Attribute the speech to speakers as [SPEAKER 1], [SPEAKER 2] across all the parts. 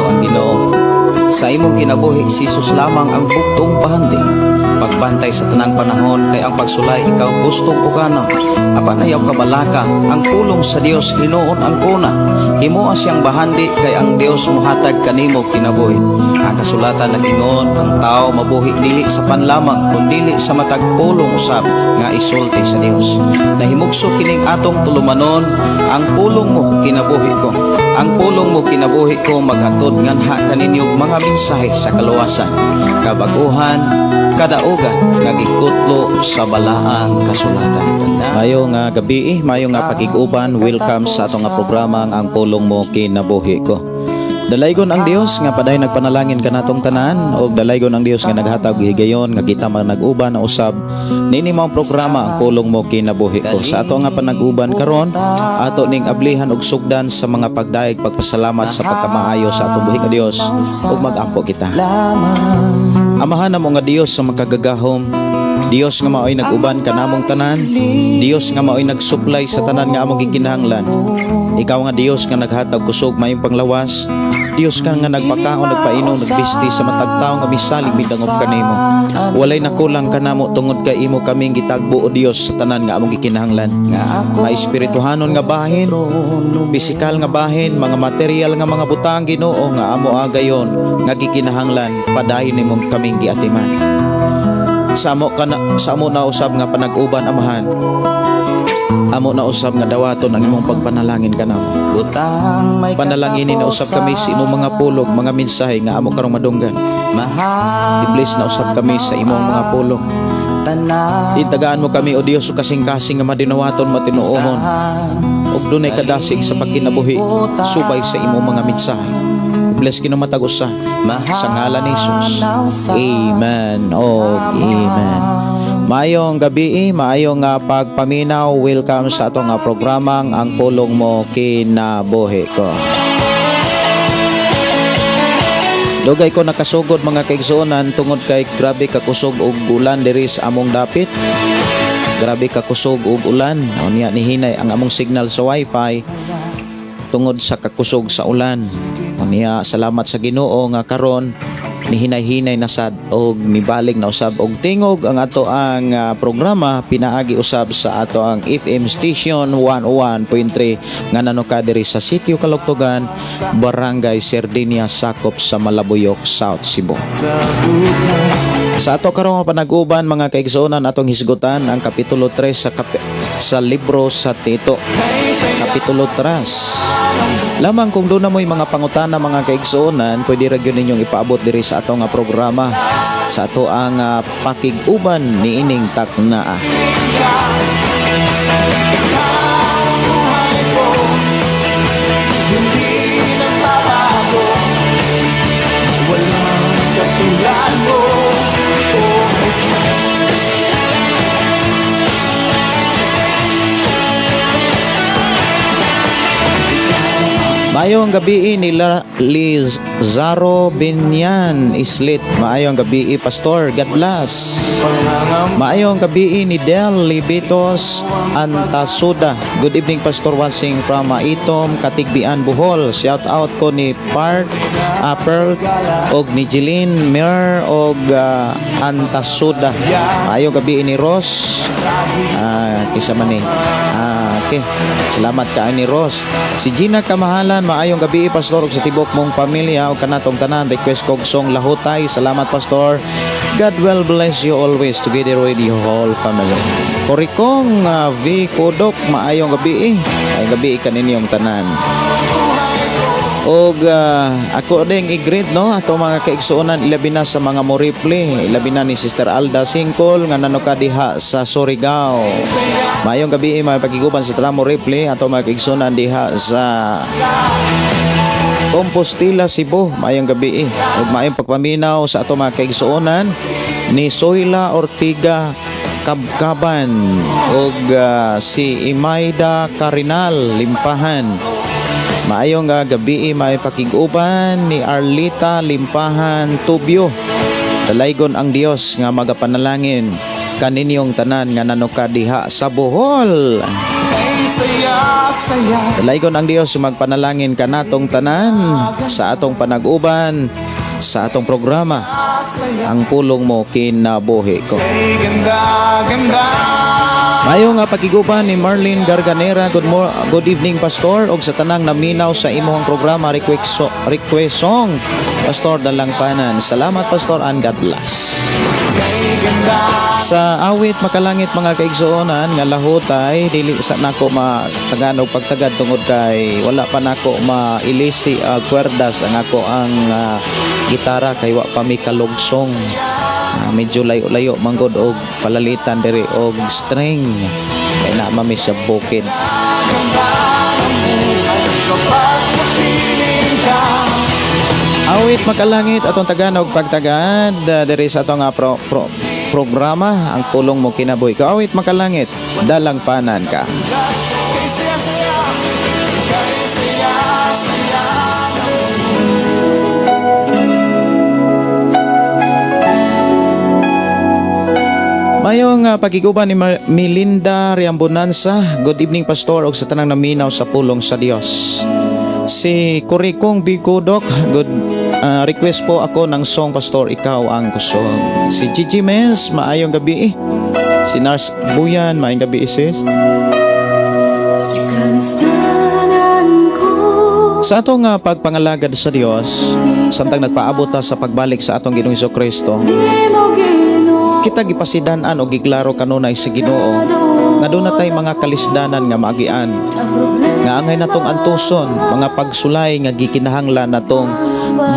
[SPEAKER 1] ang Ginoo. Sa imong kinabuhi, si Jesus lamang ang bugtong bahandi. Pagbantay sa tanang panahon kay ang pagsulay ikaw gustong pukana. Apan ayaw kabalaka, ang pulong sa Dios hinuon ang kuna. Himoa siyang bahandi kay ang Dios muhatag kanimo kinabuhi. Ang kasulatan nag-ingon, ang tao mabuhi dili sa pan lamang kundili sa matag pulong usab nga isulti sa Dios. Nahimugso kining atong tulumanon, ang pulong mo kinabuhi ko. Ang pulong mo kinabuhi ko maghatod nganha kaninyo mga mensahe sa kaluwasan, kabaguhan, kadaugan nga gikutlo sa balaang kasulatan.
[SPEAKER 2] Mayo nga gabi, mayo nga pakig-uban, welcome sa atong nga programa Ang Pulong Mo Kinabuhi Ko. Dalaygon ang Dios nga padayon nagpanalangin kanatong tanan og dalaygon ang Dios nga naghatag og higayon nga kita man nag-uban na usab niini mao ang programa Ang Pulong Mo Kinabuhi Ko. Sa ato nga panag-uban karon, ato ning ablihan og sugdan sa mga pagdayeg, pagpasalamat sa pagkamaayo sa atong buhi nga Dios ug mag-ampo kita. Amahan namo nga Dios sa makagagahom, Dios nga maoy nag-uban kanamong tanan, Dios nga maoy nagsuplay sa tanan nga among gikinahanglan. Ikaw nga Dios nga naghatag kusog, maayong panglawas, Dios ka nga nagpakaon, nagpainom, nagbisti sa matag tawo nga misalig midangop kanimo. Walay nakulang kanamo tungod kay imo kaming gitagbo, o Dios, sa tanan nga among gikinahanglan. Ma espirituhanon nga bahin, pisikal nga bahin, mga material nga mga butang, Ginoo, nga amo agayon nga gikinahanglan, padayon nimong kaming giatiman. Sa amo kana, sa amo na usab nga panag-uban, Amahan, amo na usab nga dawaton ang imong pagpanalangin kanamo.
[SPEAKER 1] Butang may
[SPEAKER 2] Panalanginin na usab kami sa imong mga pulong, mga mensahe nga amo karong madunggan. I-bless na usab kami sa imong mga pulong.
[SPEAKER 1] Tanan.
[SPEAKER 2] Itagaan mo kami, o Dios, og kasing-kasing nga madinawaton, matinuohon ug dunay kadasig sa pagkinabuhi subay sa imong mga mensahe. Bless Ginoo matag usa sa ngalan ni Jesus. Amen. Og amen. Maayong gabi, maayong nga pagpaminaw. Welcome sa atong nga programang Ang Pulong Mo Kinabuhi Ko. Dugay ko nakasugod, mga kaigsuonan, tungod kay grabe kakusog og ulan diri sa among dapit. Grabe kakusog og ulan. Unya nihinay ang among signal sa wifi tungod sa kakusog sa ulan. Unya salamat sa Ginoo nga karon nihinay-hinay na sad og mibalig na usab og tingog ang ato ang programa pinaagi usab sa ato ang FM station 101.3 nga nanuka diri sa Sitio Kalugtugan, Barangay Sardinia, sakop sa Malabuyok, South Cebu. Sa ato karong panag-uban, mga kaigsuonan, atong hisgutan ang kapitulo 3 sa libro sa Tito. Kapitulo 3. Lamang kung duna mo'y mga pangutana, mga kaigsuonan, pwede ra gyud ninyong ipaabot diri sa ato nga programa sa ato ang pakig-uban niining taknaa.
[SPEAKER 3] Hindi nagbabago. Walang katulad mo, Oh Jesus.
[SPEAKER 2] Maayong gabi nila Lizaro Binyan Islit. Maayong gabi, Pastor. God bless. Maayong gabi ni Del Libitos Antasuda. Good evening, Pastor, watching from Maitom, Katigbian, Bohol. Shout out ko ni Part Apple og ni Jeline Mir og Antasuda. Maayong gabi ni Ross. Kisa man ni. Okay. Salamat ka ni Ross. Si Gina Kamahalan, maayong gabi, Pastor, ug sa tibok mong pamilya ug kanatong tanan. Request kog song Lahutay. Salamat, Pastor. God will bless you always together with your whole family. Korikong V Kodok, maayong gabi. Maayong gabi kaninyong tanan. Og ako ding i-greet no ato mga kaigsuonan, ilabi na sa mga moripli, ilabi na ni Sister Alda Singkol nga nanuka diha sa Surigao. Maayong gabi, mga pakiguban sa Tramo Ripley, ato mga kaigsuonan diha sa Compostela, Cebu. Maayong gabi. Ug maayong pagpaminaw sa ato mga kaigsuonan ni Soyla Ortiga Kabkaban ug si Imaida Carinal Limpahan. Maayong gabi, may pakig-uban ni Arlita Limpahan Tubio. Dalaygon ang Dios nga magapanalangin kaninyong tanan nga nanuka diha sa Bohol.
[SPEAKER 3] Saya-saya.
[SPEAKER 2] Dalaygon ang Dios, magpanalangin kanatong tanan sa atong panag-uban sa atong programa Ang Pulong Mo Kinabuhi Ko.
[SPEAKER 3] Kay ganda, ganda.
[SPEAKER 2] Mayo nga pakiguban ni Marlene Garganera. Good evening, Pastor, og sa tanang naminaw sa imong programa. Request song, Pastor, Dalangpanan. Salamat, Pastor, and God bless. Sa awit makalangit, mga kaigsuonan, nga lahutay, dili sa nako matagan og pagtagad tungod kay wala pa nako mailisi kwerdas ang ako ang gitara kay wa pa mi kalugsong. Medyo layo-layo manggod og palalitan diri og string kay naa mami sa bukid.
[SPEAKER 3] Kapag napiling ka.
[SPEAKER 2] Awit makalangit atong taganog pagtagad diri sa atong programa Ang Pulong Mo Kinabuhi Ko. Awit makalangit, Dalangpanan Ka.
[SPEAKER 3] Kay saya-saya. Kay saya-saya.
[SPEAKER 2] Mayong pagiguban ni Melinda Riambonanza. Good evening, Pastor, og sa tanang naminaw sa pulong sa Dios. Si Kurikong Bigudok, good request po ako ng song, Pastor, Ikaw ang Kusog. Si Gigi Mez, maayong gabi. Si Nars Buyan, maayong gabi, sis. Sa atong pagpangalagad sa Dios, samtang nagpaabot ta sa pagbalik sa atong Ginoong Kristo, kita gipasidan-an o giklaro kanunay sa Ginoo nga doon na tay mga kalisdanan nga maagian, nga angay natong antuson, mga pagsulay nga gikinahanglan natong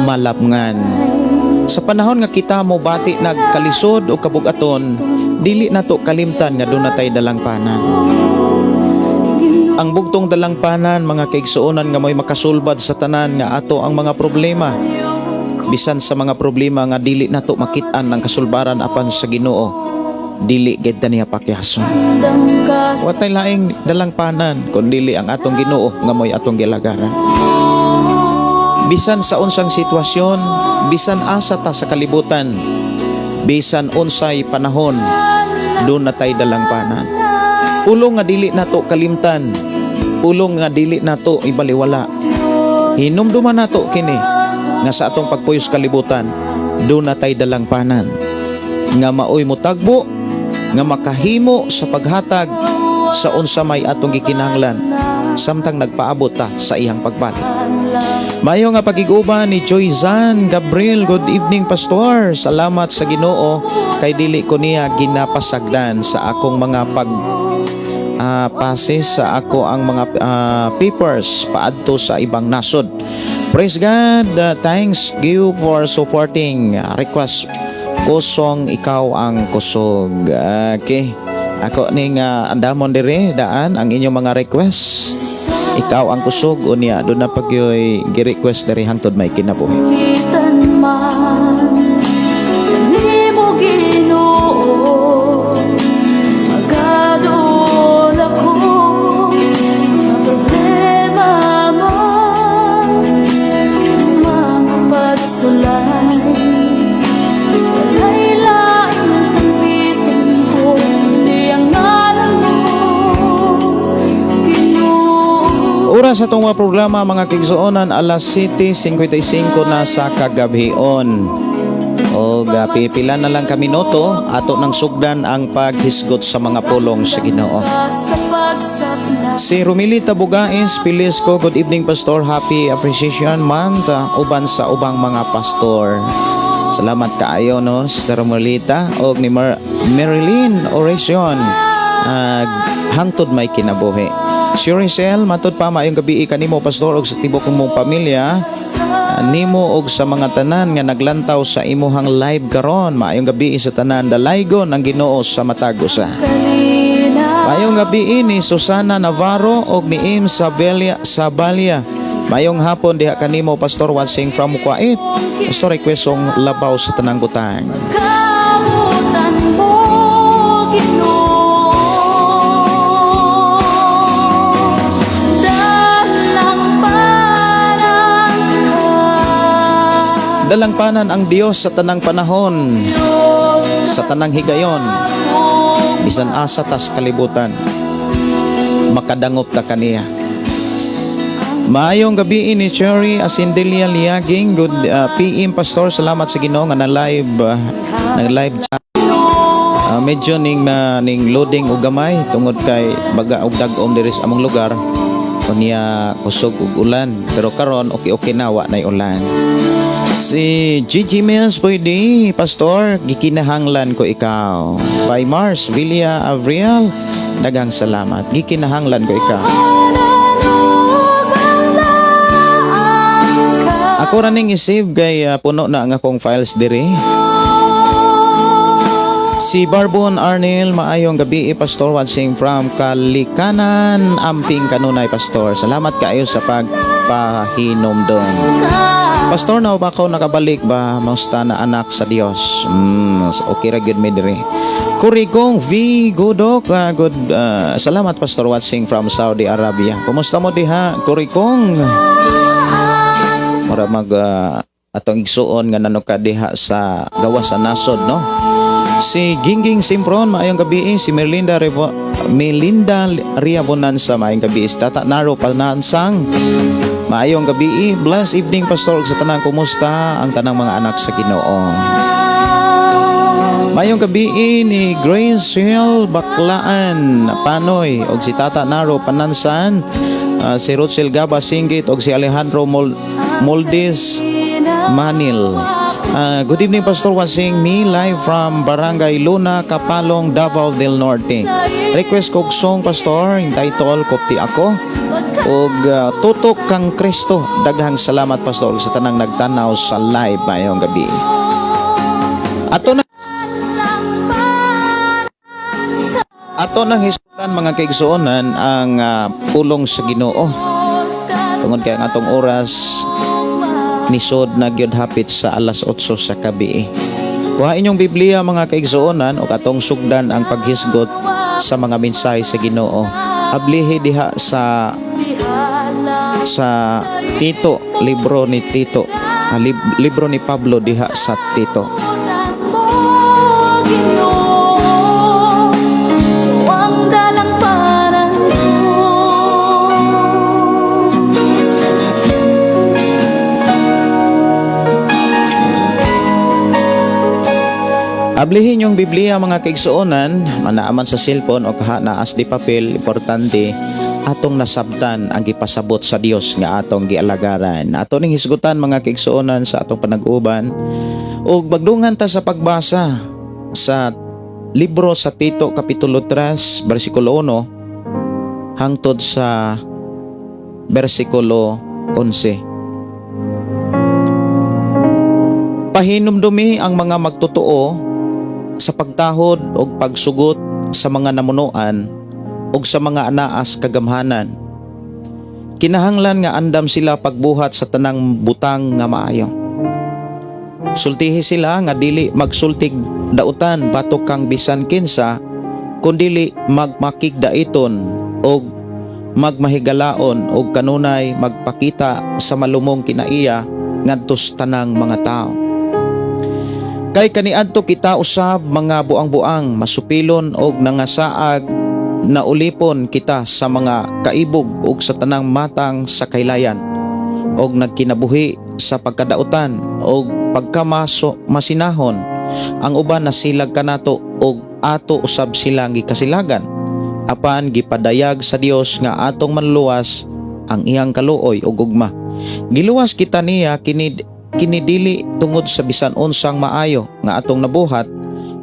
[SPEAKER 2] malapngan. Sa panahon nga kita mo bati nagkalisod o kabugaton, dili nato kalimtan nga doon na tay dalangpanan. Ang bugtong dalangpanan, mga kaigsuonan, nga mo'y makasulbad sa tanan nga ato ang mga problema. Bisan sa mga problema nga dili nato makit-an ang kasulbaran, apan sa Ginoo dili gid ta niya pakyason. Watay laing dalangpanan kun dili ang atong Ginoo nga mo'y atong gilagaran. Bisan sa unsang sitwasyon, bisan asa ta sa kalibutan, bisan unsay panahon, doon na tay dalangpanan. Pulong nga dili nato kalimtan, pulong nga dili nato ibaliwala. Hinumduman nato kini nga sa atong pagpuyos kalibutan, doon na tay dalangpanan nga maoy motagbo, nga makahimo sa paghatag sa unsa may atong gikinahanglan samtang nagpaabot ta sa iyang pagbalik. Mayo nga pagiguban ni Joy Zan Gabriel. Good evening, Pastor. Salamat sa Ginoo kay dili ko niya ginapasagdan sa akong mga pag passes sa ako ang mga papers paadto sa ibang nasod. Praise God. Thanks you for supporting. Request ko song Ikaw ang Kusog. Okay. Ako ning andamon dire daan ang inyong mga request. Ikaw ang Kusog, unya doon na pagyoy gi-request diri hangtod may kinabuhi.
[SPEAKER 4] Kitan man nimo, Ginoo, magaduol ako. Mga problema man, mga pagsulay, walay laing sambiton ko kundi ang ngalan mo, Ginoo.
[SPEAKER 2] Oras sa itong mga programa, mga kaigsuonan, alas 7:55 na sa kagabhion. O pipila na lang ka minuto ato nang sugdan ang paghisgot sa mga pulong sa Ginoo.
[SPEAKER 4] Sa pagsapna.
[SPEAKER 2] Si Romilita Bugais Pilisco, good evening, Pastor. Happy Appreciation Month uban sa ubang mga pastor. Salamat kaayo, no, Sister Romilita, og ni Marilyn Oracion, hangtod may kinabuhi. Si Rachel, matud pa, maayong gabi kanimo, Pastor, og sa tibok mong pamilya nimo og sa mga tanan nga naglantaw sa imuhang live karon. Maayong gabi sa tanan, dalaygon ang Ginoo sa matag usa. Maayong gabi ni Susana Navarro og ni Im Sabelia Sabalia. Maayong hapon diha kanimo, Pastor, watching from Kuwait. Pastor, request song Labaw sa Tanang Butang.
[SPEAKER 4] Kamutan mo, Ginoo. Dalangpanan ka.
[SPEAKER 2] Dalangpanan ang Dios sa tanang panahon, sa tanang higayon, bisan asa tas kalibutan. Makadangop ta kaniya. Maayong gabi ni Cherry Asindelia Liaging. Good PM, Pastor. Salamat sa Ginoo nga na live nag live chat. Medyo ning loading og gamay tungod kay baga og dag-om diri sa among lugar. Unya kusog og ulan, pero karon okay okay na, wa nay ulan. Si Gigi Mills pwede, Pastor, gikinahanglan ko ikaw. By Mars Villa Avriel, daghang salamat. Gikinahanglan ko ikaw. Ako ra ning i-save kay puno na ang akong files diri. Si Barbon Arnel, maayong gabi, Pastor, watching from Kalikanan, Amping kanunay, Pastor. Salamat kaayo sa pagpahinomdom. Pastor, na ba ko nakabalik ba? Musta na, anak sa Dios? Okay ra gyud mi diri. Kurigong V Gudok, good salamat, Pastor, watching from Saudi Arabia. Kumusta mo diha, Kurigong? Mura mag atong igsuon nga nanuka diha sa gawas sa nasod, no? Si Gingging Simpron, maayong gabi. Si Merlinda Revo, Melinda Ria Bonanza, maayong gabi. Si Tata Naro Panansang, maayong gabi. Blessed evening, Pastor, ug sa tanang kumusta ang tanang mga anak sa Ginoo. Maayong gabi ni Grace Hill Baklaan Panoy og si Tata Naro Panansan, si Rutzel Gaba Singgit og si Alejandro Moldes Manil. Good evening, Pastor, watching me live from Barangay Luna, Kapalong, Davao del Norte. Request kog song, Pastor, entitled Kopti Ako ug Tutok kang Kristo. Daghang salamat, Pastor, sa tanang nagtanaw sa live. Maayong gabi. Ato nang hisgutan, mga kaigsuonan, ang pulong sa Ginoo. Tungod kay ang atong oras nisod na gyud hapit sa alas 8 sa gabi. Kuha inyong Biblia, mga kaigsuonan, ug atong sugdan ang paghisgot sa mga mensahe sa Ginoo. Ablihi diha sa Tito, libro ni Tito, libro ni Pablo diha sa Tito.
[SPEAKER 4] Mo, Ginoo, ang dalampanan ko.
[SPEAKER 2] Ablihin yung Biblia, mga kaigsuonan, manaaman sa cellphone o kaha na as di papel, importante atong nasabtan ang gipasabot sa Dios nga atong gialagaran. Ato ning hisgutan, mga kaigsuonan, sa atong panag-uban ug magdungan ta sa pagbasa sa libro sa Tito kapitulo 3 bersikulo 1 hangtod sa bersikulo 11. Pahinumdumi ang mga magtotoo sa pagtahod og pagsugot sa mga namunuan ug sa mga anaas kagamhanan. Kinahanglan nga andam sila pagbuhat sa tanang butang nga maayo. Sultihi sila nga dili magsultig dautan batok kang bisan kinsa, kundili magmakigdaiton og magmahigalaon og kanunay magpakita sa malumong kinaiya ngadto sa tanang mga tao. Kay kaniadto kita usab mga buang-buang, masupilon og nangasaag, naulipon kita sa mga kaibog ug sa tanang matang sa kaylayan og nagkinabuhi sa pagkadautan og pagkamaso masinahon. Ang uban nasilag kanato og ato usab silang gikasilagan, apan gipadayag sa Dios nga atong manluwas ang iyang kaluoy ug gugma. Giluwas kita niya kini kini dili tungod sa bisan unsang maayo nga atong nabuhat,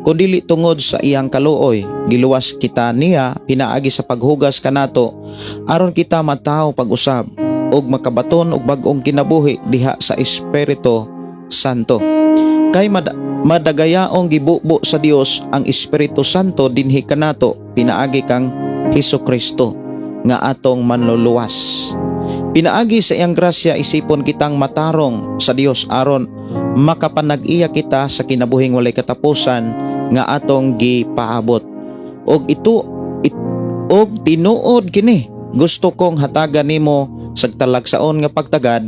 [SPEAKER 2] kundili tungod sa iyang kaluoy. Giluwas kita niya pinaagi sa paghugas kanato aron kita matawo pag-usab ug makabaton og bag-ong kinabuhi diha sa Espiritu Santo. Kay madagayaong gibubo sa Dios ang Espiritu Santo dinhi kanato pinaagi kang Hesus Kristo nga atong manluluwas. Pinaagi sa iyang grasya isipon kitang matarong sa Dios aron makapanag-iya kita sa kinabuhing walay katapusan nga atong gipaabot. Og ito og tinuod kini, gusto kong hatagan nimo sa talagsaon nga pagtagad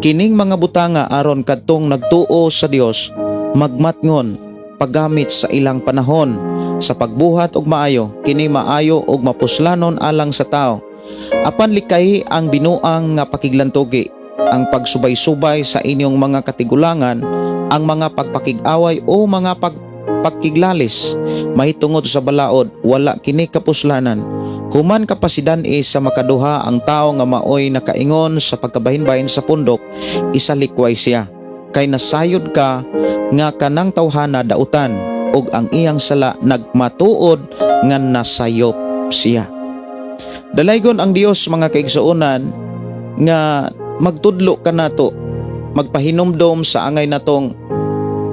[SPEAKER 2] kining mga butanga aron kadtong nagtuo sa Dios magmatngon paggamit sa ilang panahon. Sa pagbuhat og maayo, kini maayo og mapuslanon alang sa tao. Apan likay ang binuang nga pakiglantugi, ang pagsubay-subay sa inyong mga katigulangan, ang mga pagpakig-away o mga pagpakiglalis mahitungod sa balaod, wala kini kapuslanan. Human kapasidan-i sa makaduha ang tao nga maoy nakaingon sa pagkabahin-bahin sa pundok, isalikway siya. Kay nasayod ka nga kanang tawhana dautan ug ang iyang sala nagmatuod nga nasayop siya. Dalaygon ang Dios, mga kaigsuonan, nga magtudlo kanato, magpahinumdom sa angay natong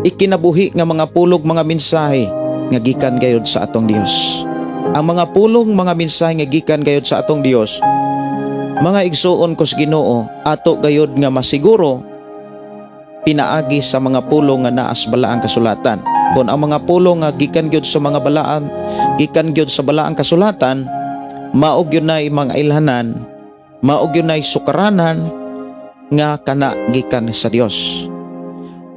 [SPEAKER 2] ikinabuhi nga mga pulong, mga mensahe nga gikan gayud sa atong Dios. Ang mga pulong, mga mensahe nga gikan gayud sa atong Dios, mga igsuon ko sa Ginoo, ato gayud nga masiguro pinaagi sa mga pulong nga naa sa balaang kasulatan. Kung ang mga pulong nga gikan gyud sa mga balaan, gikan gyud sa balaang kasulatan, mao gyud nay mga ilhanan, mao gyud nay sukaranan nga kana gikan sa Dios.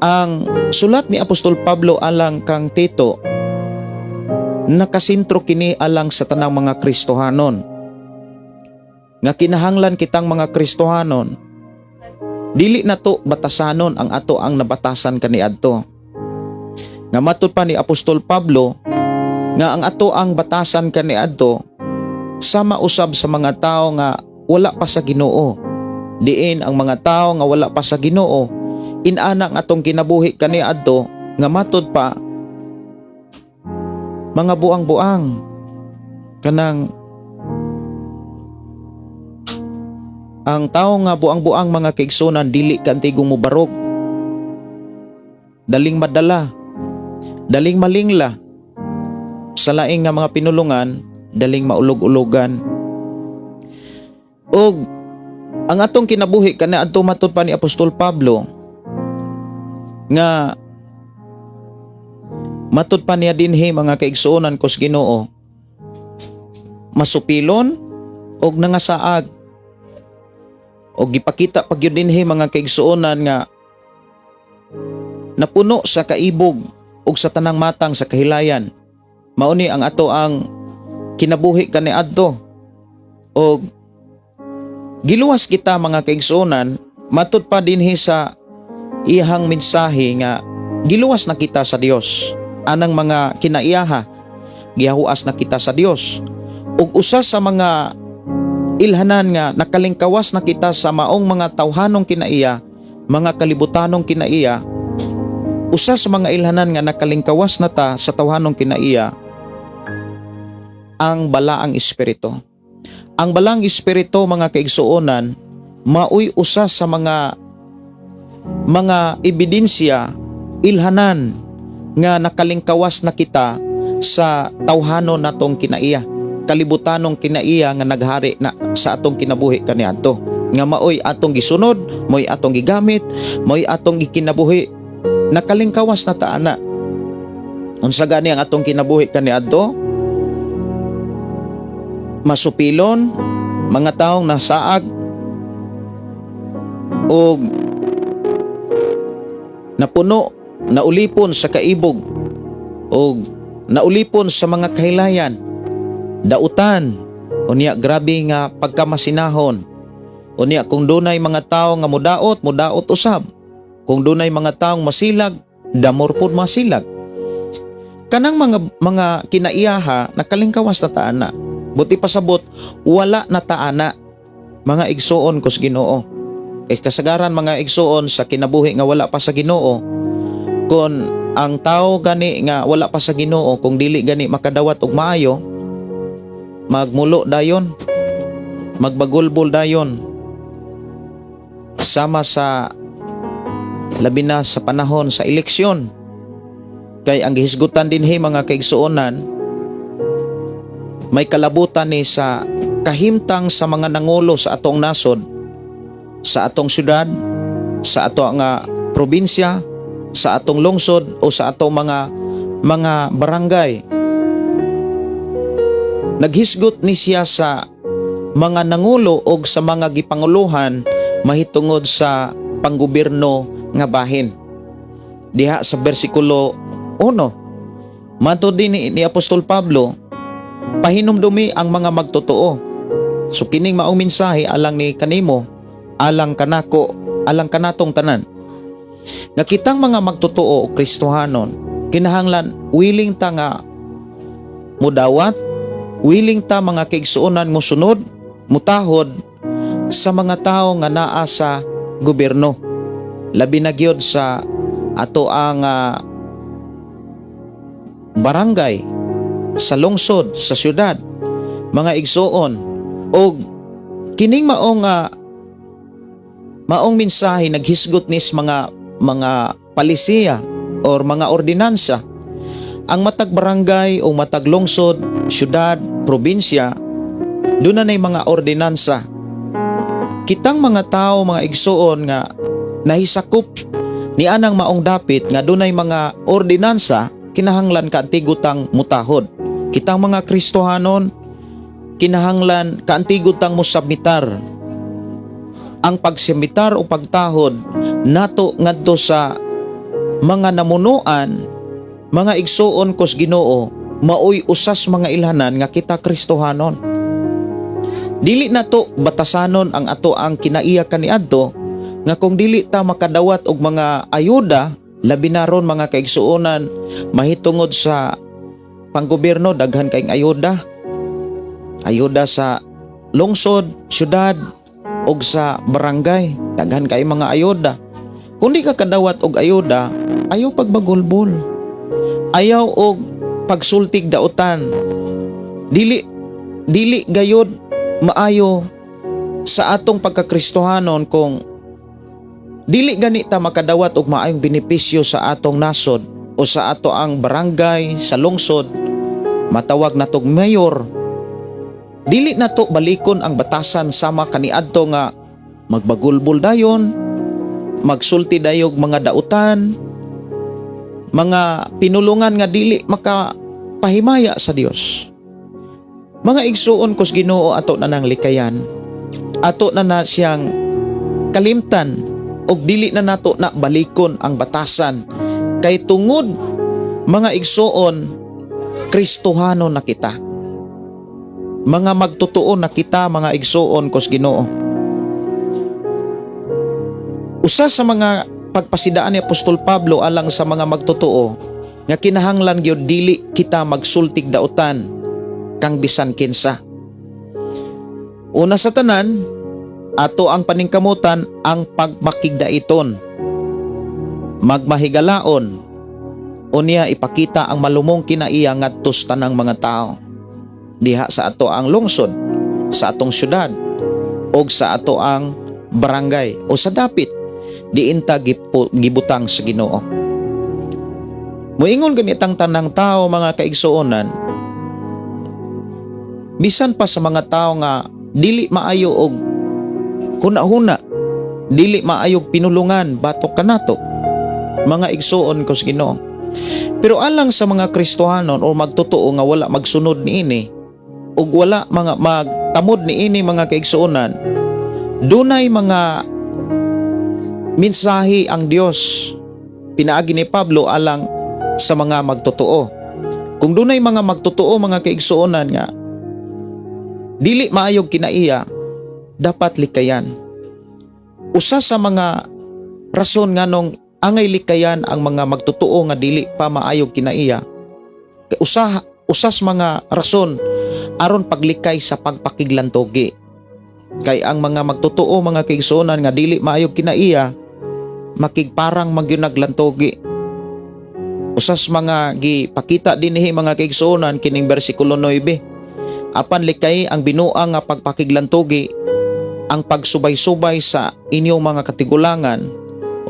[SPEAKER 2] Ang sulat ni Apostol Pablo alang kang Tito, nakasentro kini alang sa tanang mga Kristohanon. Nga kinahanglan kitang mga Kristohanon, dili nato batasanon ang ato ang nabatasan kaniadto. Nga matud pa ni Apostol Pablo nga ang ato ang batasan kaniadto sama usab sa mga tao nga wala pa sa Ginoo. Diin ang mga tao nga wala pa sa Ginoo, inana ang atong kinabuhi kaniadto nga matud pa mga buang-buang, kanang ang tao nga buang-buang, mga kaigsunan, dili kantigong mubarog, daling madala, daling malingla sa laing nga mga pinulungan, daling maulog-ulogan. Og ang atong kinabuhi kaniadto, matud pa ni Apostol Pablo nga matud pa niya dinhi, mga kaigsuonan ko sa Ginoo, masupilon og nangasaag. Og gipakita pa gyud dinhi, mga kaigsuonan, nga napuno sa kaibog ug sa tanang matang sa kahilayan. Mao ni ang ato ang kinabuhi kaniadto. Og giluwas kita, mga kaigsuonan, matud pa dinhi sa iyahang mensahe nga giluwas na kita sa Dios. Anang mga kinaiyaha, gihahuas na kita sa Dios. Ug usa sa mga ilhanan nga nakalingkawas na kita sa maong mga tawhanong kinaiya, mga kalibutanong kinaiya, usa sa mga ilhanan nga nakalingkawas na ta sa tawhanong kinaiya, ang balaang espiritu. Ang balaang espiritu, mga kaigsuonan, maoy usa sa mga ebidensya, ilhanan nga nakalingkawas na kita sa tawhanon natong kinaiya, kalibutanong kinaiya nga naghari na sa atong kinabuhi kaniadto, nga maoy atong gisunod, maoy atong gigamit, maoy atong gikinabuhi. Nakalingkawas na ta ana. Unsa gani ang atong kinabuhi kaniadto? Masupilon, mga taong nasaag og napuno, naulipon sa kaibog og naulipon sa mga kahilayan, dautan, unya grabe nga pagkamasinahon. Unya kung dunay mga tao nga mudaot, mudaot usab. Kung dunay mga taong masilag, damor pod masilag. Kanang mga kinaiyaha, nakalingkawas na ta ana. Buot pasabot, wala na ta ana, mga igsuon ko sa Ginoo. Kay kasagaran, mga igsuon, sa kinabuhi nga wala pa sa Ginoo, kung ang tao gani nga wala pa sa Ginoo, kung dili gani makadawat og maayo, magmulo dayon, magbagulbol dayon. Sama sa labi na sa panahon sa eleksyon. Kay ang gihisgutan dinhi, mga kaigsuonan, may kalabutan ni sa kahimtang sa mga nangulo sa atong nasod, sa atong syudad, sa ato nga probinsya, sa atong lungsod o sa atong mga barangay. Naghisgot ni siya sa mga nangulo og sa mga gipanguluhan mahitungod sa panggobyerno nga bahin. Diha sa bersikulo 1. Matod din ni Apostol Pablo, pahinumdumi ang mga magtotoo. So kining maong mensahe alang ni kanimo, alang kanako, alang kanatong tanan. Nga kitang mga magtotoo o Kristohanon, kinahanglan willing ta nga mudawat, willing ta, mga kaigsuonan, musunod, mutahod sa mga tao nga naa sa gobyerno. Labi na gyud sa ato ang barangay, sa lungsod, sa syudad, mga igsuon, og kining maong mensahe naghisgot nis mga palisiya or mga ordinansa. Ang matag barangay o matag lungsod, syudad, probinsya, doon na mga ordinansa. Kitang mga tao, mga igsuon, nga nahisakop ni anang maong dapit nga dunay mga ordinansa, kinahanglan kaantigutang mutahod. Kitang mga Kristohanon, kinahanglan kaantigutang mosubmitar. Ang pagsimitar o pagtahod nato ngadto sa mga namunuan, mga igsuon kos Ginoo, maoy usas mga ilhanan nga kita Kristohanon. Dili nato batasanon ang ato ang kinaiya kaniadto nga kung dili ta makadawat og mga ayuda, labi na ron, mga kaigsuonan, mahitungod sa panggobyerno, daghan kayong ayuda. Ayuda sa lungsod, syudad ug sa barangay, daghan kay mga ayuda. Kung di ka kadawat og ayuda, ayaw pagbagulbol. Ayaw og pagsultig dautan. Dili dili gayod maayo sa atong pagkakristohanon kung dili gani ta makadawat og maayong benepisyo sa atong nasod o sa ato ang barangay, sa lungsod, matawag natog mayor. Dili nato balikon ang batasan sama kaniadto nga magbagulbol dayon, magsulti dayog mga dautan, mga pinulungan nga dili makapahimaya sa Dios. Mga igsuon kos Ginoo, ato na nang likayan. Ato na na siyang kalimtan og dili na nato na balikon ang batasan kay tungod, mga igsuon, Kristohano na kita. Mga magtotoo na kita, mga igsuon kos Ginoo. Usa sa mga pagpasidaan ni Apostol Pablo alang sa mga magtotoo nga kinahanglan gyud dili kita magsultig dautan kang bisan kinsa. Una sa tanan, ato ang paningkamutan ang pagmakigdaiton. Magmahigalaon. Unya ipakita ang malumong kinaiya ngadto sa tanang mga tao. Diha sa ato ang lungsod, sa atong syudad, og sa ato ang barangay o sa dapit diin ta gibutang sa Ginoo. Moingon ganitang tanang tao, mga kaigsuonan, bisan pa sa mga tao nga dili maayo og huna-huna, dili maayog pinulungan batok kanato, mga igsuon ko sa Ginoo. Pero alang sa mga Kristohanon o magtotoo nga wala magsunod niini ug wala mga magtamod niini, mga kaigsuonan, dunay mga mensahe ang Dios pinaagi ni Pablo alang sa mga magtotoo. Kung dunay mga magtotoo, mga kaigsuonan, nga dili maayog kinaiya, dapat likayan. Usa sa mga rason nganong angay likayan ang mga magtotoo nga dili pa maayog kinaiya, kay usas mga rason aron paglikay sa pagpakiglantugi. Kay ang mga magtotoo, mga kaigsuonan, nga dili maayog kinaiya, makigparang magyunaglantugi. Usas mga gipakita dinhi, mga kaigsuonan, kining bersikulo 9: "Apan likay ang binuang nga pagpakiglantugi, ang pagsubay-subay sa inyong mga katigulangan,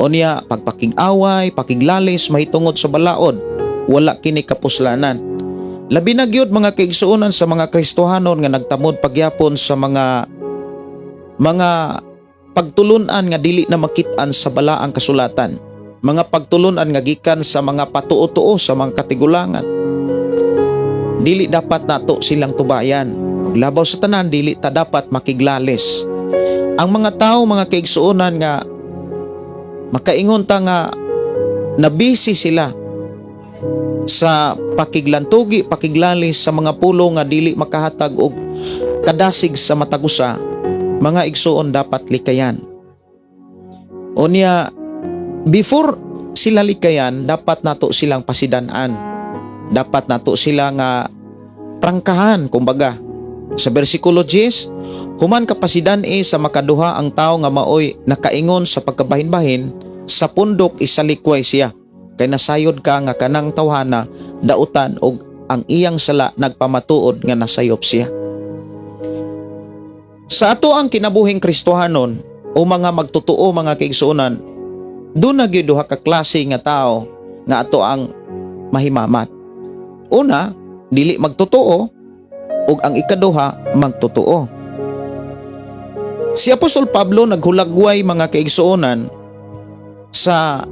[SPEAKER 2] unya pagpakig-away, pakiglalis mahitungod sa balaod, wala kini kapuslanan." Labi na gyud, mga kaigsuonan, sa mga Kristohanon nga nagtamod pagyapon sa mga pagtulunan nga dili na makit-an sa balaang kasulatan, mga pagtulunan nga gikan sa mga patuo-tuo sa mga katigulangan. Dili dapat nato silang tubayan. Ug labaw sa tanan, dili ta dapat makiglalis. Ang mga tao, mga kaigsuonan, nga makaingon ta nga nabisi sila. Sa pakiglantugi, pakiglalis sa mga pulong nga dili makahatag og kadasig sa matag usa, mga igsuon, dapat likayan. Unya, before sila likayan, dapat nato silang pasidan-an. Dapat nato sila nga prangkahan, kumbaga. Sa versikulo 10, human kapasidan-i sa makaduha ang tao nga maoy nakaingon sa pagkabahin-bahin, sa pundok isalikway siya. Kay nasayod ka nga kanang tawhana dautan og ang iyang sala nagpamatuod nga nasayop siya. Sa ato ang kinabuhing Kristohanon o mga magtotoo, mga kaigsuonan, duna gyud duha ka klase nga tao nga ato ang mahimamat. Una, dili magtotoo, ug ang ikaduha, magtotoo. Si Apostol Pablo naghulagway, mga kaigsuonan, sa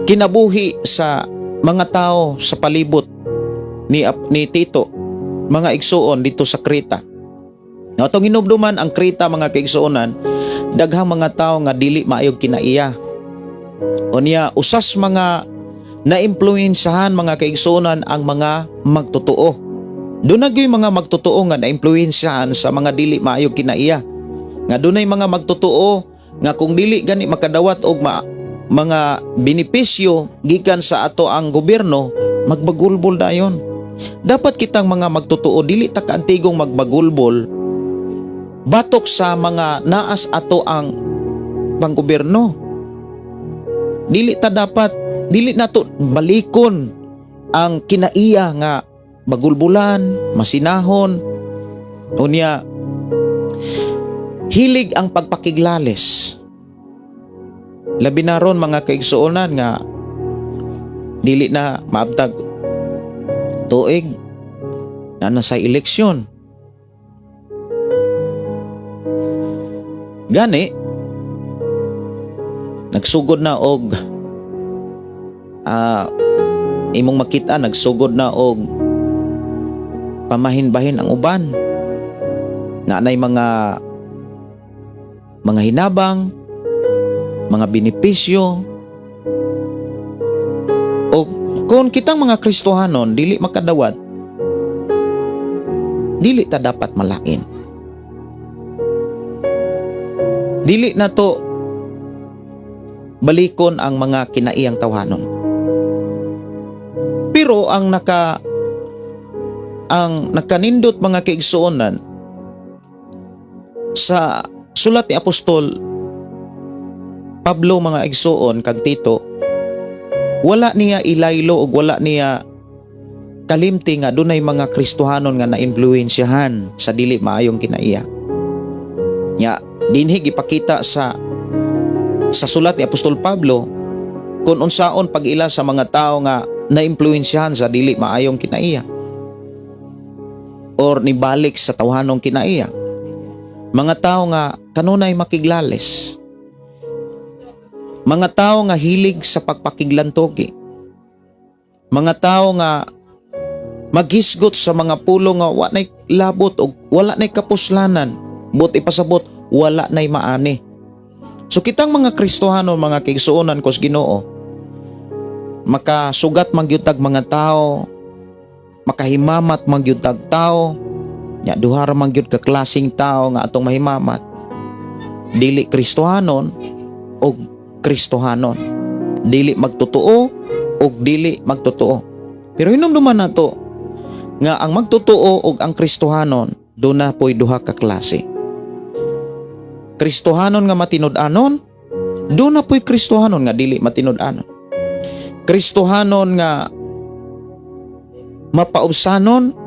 [SPEAKER 2] kinabuhi sa mga tao sa palibot ni Tito, mga igsuon, dito sa Creta. Nga atong hinumduman ang Creta, mga kaigsuonan, daghang mga tao nga dili maayog kinaiya. Unya, usas mga naimpluwensyahan, mga kaigsuonan, ang mga magtotoo. Duna gyud mga magtotoo nga naimpluwensyahan sa mga dili maayog kinaiya. Nga dunay mga magtotoo nga kung dili gani makadawat og mga benepisyo gikan sa ato ang gobyerno, magbagulbol dayon. Dapat kitang mga magtotoo, dili ta kaantigong magbagulbol batok sa mga naas ato ang panggobyerno. Dili ta dapat, dili nato balikon ang kinaiya nga bagulbulan, masinahon. Unya, hilig ang pagpakiglales. Labi na ron, mga kaigsuonan, nga dili na maabtag tuig na nasa eleksyon. Gani nagsugod na og imong makita, nagsugod na og pamahin-bahin ang uban na anay mga hinabang, mga benepisyo. O kung kitang mga Kristohanon dili makadawat, dili ta dapat malain. Dili na to balikon ang mga kinaiyang tawhanon. Pero ang nakanindot, mga kaigsuonan, sa sulat ni Apostol Pablo, mga igsuon, kag Tito, wala niya ilaylo ug wala niya kalimti nga dunay mga Kristohanon nga naimpluwensyahan sa dili maayong kinaiya. Nya dinhi gipakita sa sulat ni Apostol Pablo kung unsaon pag-ila sa mga tao nga naimpluwensyahan sa dili maayong kinaiya or nibalik sa tawhanong kinaiya. Mga tao nga kanunay makiglales. Mga tao nga hilig sa pagpakiglantogi. Mga tao nga maghisgot sa mga pulong nga wa nay labot o wala nay kapuslanan. Buot ipasabot, wala nay maani. So kitang mga Kristohano, mga kaigsuonan ko sa Ginoo, makasugat man gyud tag mga tao, makahimamat man gyud tag tao. Nya duha ra man gyud ka klaseng tao nga atong mahimamat: dili Kristohanon o Kristohanon, dili magtotoo o dili magtotoo. Pero hinumduman nato nga ang magtotoo ug ang Kristohanon, duna po'y duha ka klase. Kristohanon nga matinud-anon, duna po'y Kristohanon nga dili matinud-anon. Kristohanon nga mapaubsanon,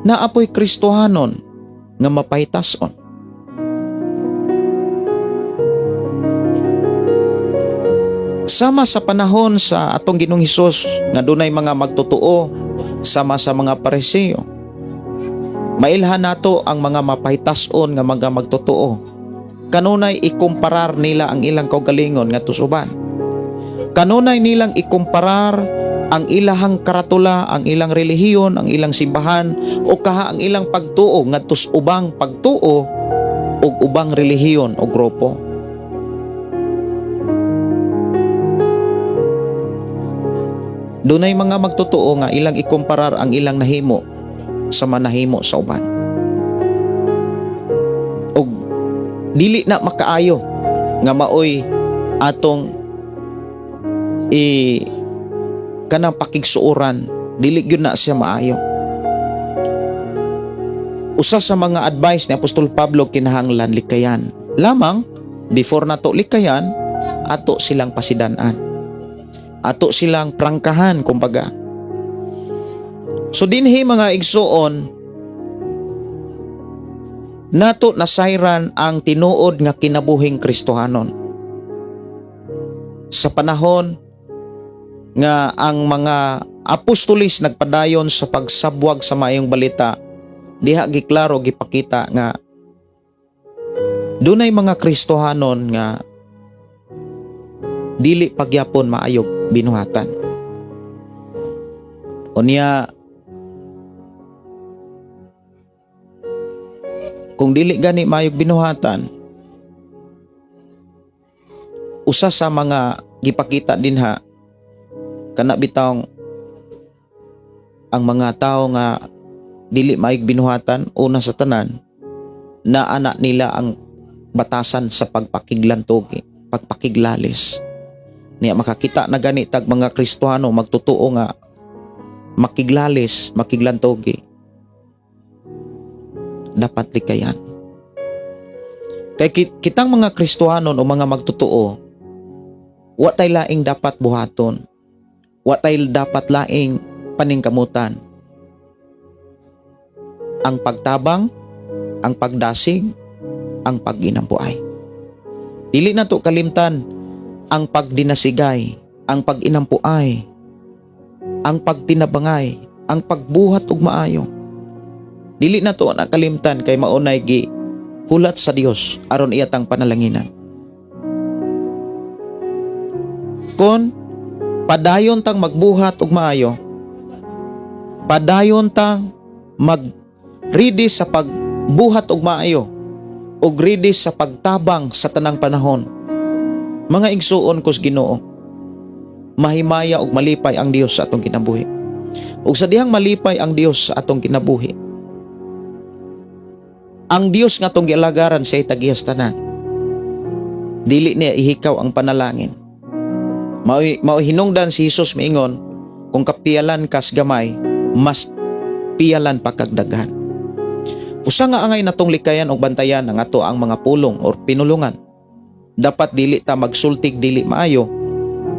[SPEAKER 2] naa po'y Kristohanon nga mapahitason. Sama sa panahon sa atong Ginoong Hesus nga dunay mga magtotoo sama sa mga Pariseo. Mailhan nato ang mga mapahitason nga mga magtotoo. Kanunay ikumparar nila ang ilang kaugalingon ngadto sa uban. Kanunay nilang ikumparar ang ilahang karatula, ang ilang relihiyon, ang ilang simbahan o kaha ang ilang pagtuo ngadto sa ubang pagtuo ug ubang relihiyon o grupo. Dunay mga magtotoo nga ilang ikumparar ang ilang nahimo sa manahimo sa uban. Og dili na makaayo nga maoy atong i kanang pakigsuoran, dili gyud na siya maayo. Usa sa mga advice ni Apostol Pablo, kinahanglan likayan. Lamang before nato likayan, ato silang pasidan-an. Ato silang prangkahan kumbaga. So dinhi, mga igsuon, nato nasayran ang tinuod nga kinabuhing Kristohanon. Sa panahon nga ang mga apostolis nagpadayon sa pagsabwag sa maayong balita, diha giklaro gipakita nga dunay mga Kristohanon nga dili pagyapon maayog binuhatan. Unya kung dili gani maayog binuhatan, usa sa mga gipakita dinha kana bitawng ang mga tao nga dili maayog binuhatan, una sa tanan, naa na nila ang batasan sa pagpakiglantugi, pagpakiglalis. Niya makakita na gani tag mga Kristohano magtotoo nga makiglalis, makiglantugi, dapat likayan. Kay kitang mga Kristohanon o mga magtotoo, wa tay laing dapat buhaton. Wa tay dapat laing paningkamutan. Ang pagtabang, ang pagdasig, ang pag-inampuay. Dili na to kalimtan ang pagdinasigay, ang pag-inampuay, ang pagtinabangay, ang pagbuhat og maayo. Dili na to nakalimtan kay maunay gi hulat sa Dios aron iyatang panalanginan. Kon padayon tang magbuhat og maayo, padayon tang mag ready sa pagbuhat og maayo ug ready sa pagtabang sa tanang panahon. Mga igsuon kos Ginoo, mahimaya ug malipay ang Dios sa atong kinabuhi. Ug sa dihang malipay ang Dios sa atong kinabuhi, ang Dios nga atong gialagaran, siya tagiyas tanan. Dili niya ihikaw ang panalangin. Mao hinungdan si Jesus miingon, kung kapiyalan kas gamay, mas piyalan pa kag daghan. Usa nga angay natong likayan og bantayan ang ato ang mga pulong or pinulungan. Dapat dili ta magsultig dili maayo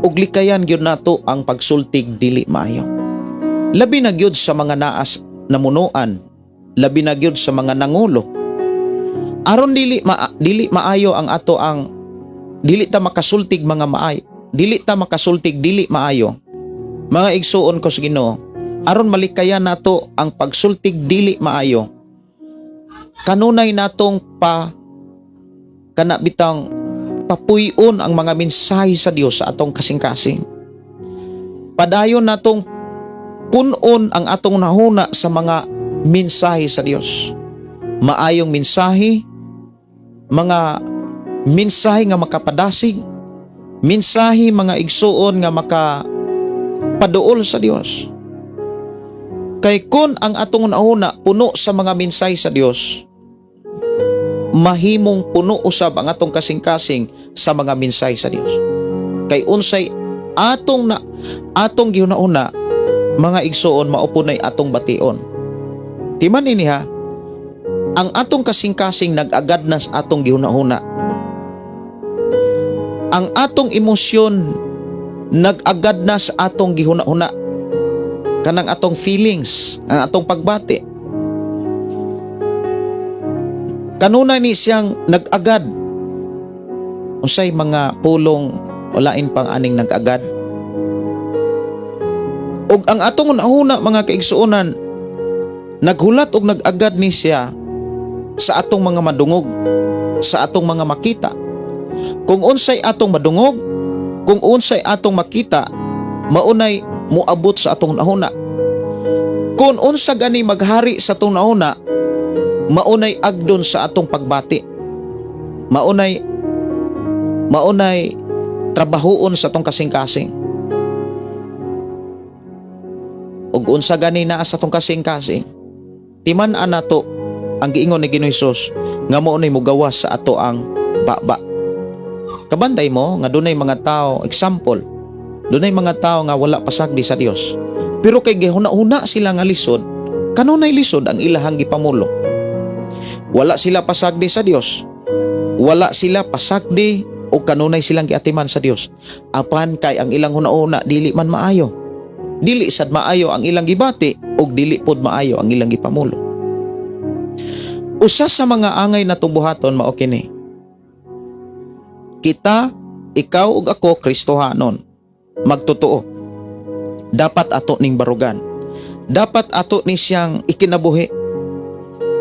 [SPEAKER 2] ug likayan gyud nato ang pagsultig dili maayo. Labi na gyud sa mga naas namunuan, labi na gyud sa mga nangulo. Aron dili maayo ang ato ang dili ta makasultig mga maayo, dili ta makasultig dili maayo. Mga igsuon ko sa Ginoo, aron malikayan nato ang pagsultig dili maayo, kanunay natong pa kana bitang papuy-on ang mga mensahe sa Dios sa atong kasing-kasing. Padayon natong pun-on ang atong nahuna sa mga mensahe sa Dios. Maayong mensahe, mga mensahe nga makapadasig, mensahe, mga igsuon, nga makapaduol sa Dios. Kay kun ang atong nahuna puno sa mga mensahe sa Dios, mahimong puno usab ang atong kasing-kasing sa mga mensahe sa Dios. Kay unsay atong na atong gihuna-huna, mga igsuon, mao punay atong bation. Timan ini ha, ang atong kasing-kasing nag-agad na sa atong gihuna-huna. Ang atong emosyon nag-agad na sa atong gihuna-huna. Kanang atong feelings, ang atong pagbati. Kanunay ni siyang nag-agad. Unsay mga pulong walain pang aning nag-agad? Og ang atong nahuna, mga kaigsuonan, naghulat og nag-agad ni siya sa atong mga madungog, sa atong mga makita. Kung unsay atong madungog, kung unsay atong makita, maunay moabot sa atong nahuna. Kung unsa gani maghari sa atong nahuna, maunay agdon sa atong pagbati. Maunay trabahoon sa atong kasing-kasing. Ug unsa gani naa sa atong kasing-kasing, timan-an nato ang giingon ni Ginoong Hesus nga mao ni mugawas sa ato ang baba. Kabantay mo nga dunay mga tao, example, dunay mga tao nga wala pasagdi sa Dios. Pero kay gihuna-huna sila nga lisod, kanunay lisod ang ilahang gipamulo. Wala sila pasagdi sa Dios. Wala sila pasagdi o kanunay silang giatiman sa Dios. Apan kay ang ilang huna-huna dili man maayo. Dili sad maayo ang ilang gibati ug dili pod maayo ang ilang gipamulo. Usa sa mga angay na buhaton mao kini. Kita, ikaw ug ako, Kristohanon, magtotoo. Dapat ato ning barugan. Dapat ato ni siyang ikinabuhi.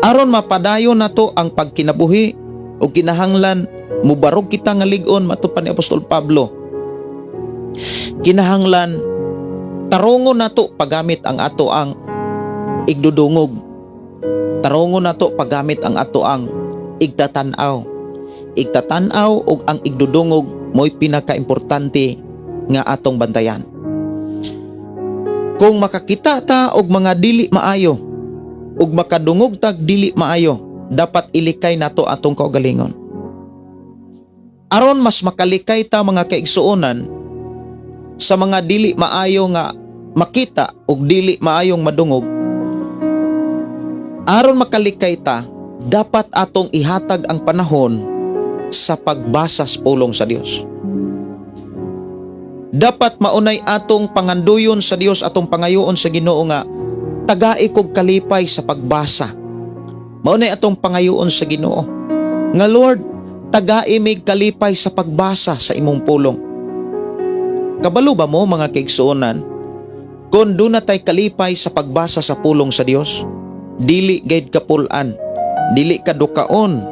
[SPEAKER 2] Aron mapadayon nato ang pagkinabuhi ug kinahanglan mubarog kita nga lig-on, matud pa ni Apostol Pablo. Kinahanglan tarongon nato paggamit ang ato ang igdudungog. Tarongon nato paggamit ang ato ang igtatan-aw. Igtatan-aw ug ang igdudungog mo'y pinakaimportante nga atong bantayan. Kung makakita ta og mga dili maayo ug makadungog tag dili maayo, dapat ilikay nato atong kaugalingon. Aron mas makalikay ta, mga kaigsuonan, sa mga dili maayo nga makita ug dili maayong madungog, aron makalikay ta, dapat atong ihatag ang panahon sa pagbasa sa pulong sa Dios. Dapat maunay atong panganduyon sa Dios, atong pangayoon sa Ginoo nga tagai kog kalipay sa pagbasa. Maunay atong pangayoon sa Ginoo nga, "Lord, tagai mig kalipay sa pagbasa sa imong pulong." Kabalo ba mo, mga kaigsuonan, kung duna tay kalipay sa pagbasa sa pulong sa Dios, dili gayud kapulan, dili ka dukaon.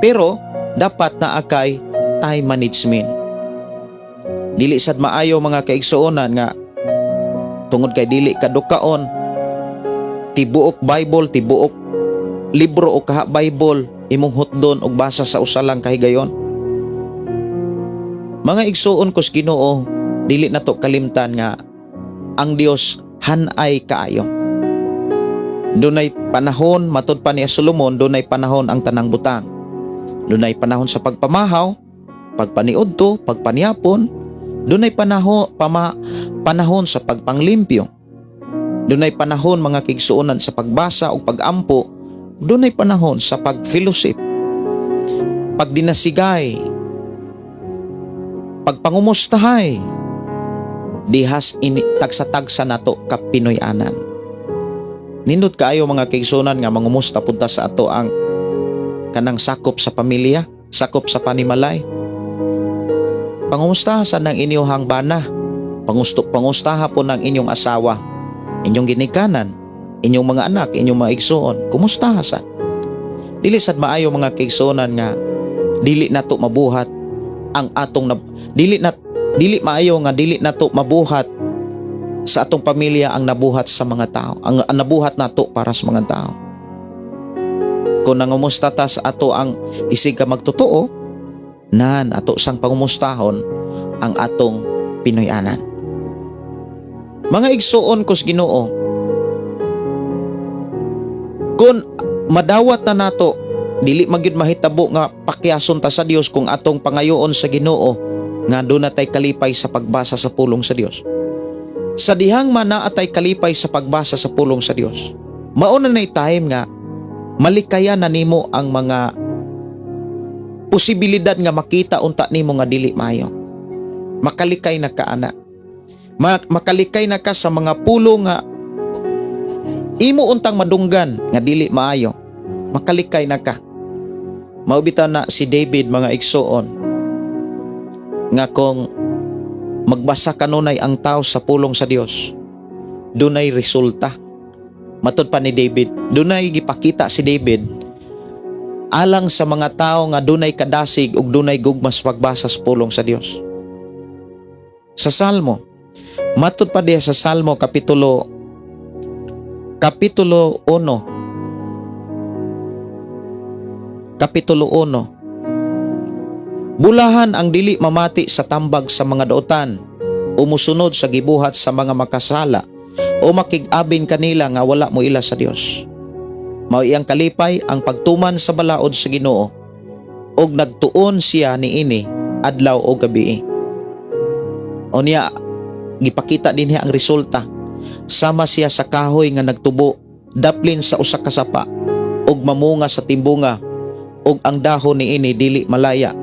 [SPEAKER 2] Pero dapat naa kay time management. Dili sad maayo, mga kaigsuonan, nga tungod kay dili ka dukaon, tibuok Bible, tibuok libro o kaha Bible imong hutdon og basa sa usa lang kahigayon. Mga igsuon ko sa Ginoo, dili nato kalimtan nga ang Dios hanay kaayo. Dunay panahon, matud pa ni Solomon, dunay panahon ang tanang butang. Dunay panahon sa pagpamahaw, pagpaniudto, pagpaniapon, dunay panahon sa pagpanglimpyo. Dunay panahon, mga kaigsuonan, sa pagbasa o pagampo, dunay panahon sa pag-fellowship, pagdinasigay, pagpangumustahay, dihas ini tagsa-tagsa nato ka Pinoy-anan. Nindot kaayo, mga kaigsuonan, nga mangumusta punta sa ato ang kanang sakop sa pamilya, sakop sa panimalay. Pangumustaha sa ng inyong bana, pangustaha po ng inyong asawa, inyong ginikanan, inyong mga anak, inyong mga igsuon, kumustaha sa. Dili sad maayo, mga kaigsuonan, nga dili nato mabuhat ang atong dili na dili maayo nga dili nato mabuhat sa atong pamilya ang nabuhat sa mga tao, ang nabuhat nato para sa mga tao. Kung nangumusta ta sa ato ang isig ka magtotoo, nan ato sang pangumustahon ang atong Pinoy-anan. Mga igsuon ko sa Ginoo, kung madawat na nato, dili magyud mahitabo nga pakyason ta sa Dios kung atong pangayoon sa Ginoo nga duna tay kalipay sa pagbasa sa pulong sa Dios. Sa dihang man naa tay kalipay sa pagbasa sa pulong sa Dios, mao na nay time nga malikayan na nimo ang mga posibilidad nga makita unta nimo nga dili maayo. Makalikay na ka ana. Makalikay na ka sa mga pulong nga imo untang madunggan nga dili maayo. Makalikay na ka. Mao bitaw na si David, mga igsuon, nga kung magbasa kanunay ang tao sa pulong sa Dios, dunay resulta. Matud pa ni David, dunay gipakita si David alang sa mga tao nga dunay kadasig ug dunay gugma sa pagbasa sa pulong sa Dios. Sa Salmo, matud pa diha sa Salmo kapitulo 1, kapitulo 1: "Bulahan ang dili mamati sa tambag sa mga dautan o musunod sa gibuhat sa mga makasala." o makig-abin kanila nga wala mo ila sa Dios. Mao iyang kalipay ang pagtuman sa balaod sa Ginoo ug nagtuon siya niini adlaw o gabi. Unya gipakita dinhi ang resulta. Sama siya sa kahoy nga nagtubo daplin sa usa ka sapa ug mamunga sa timbunga ug ang dahon niini dili malaya.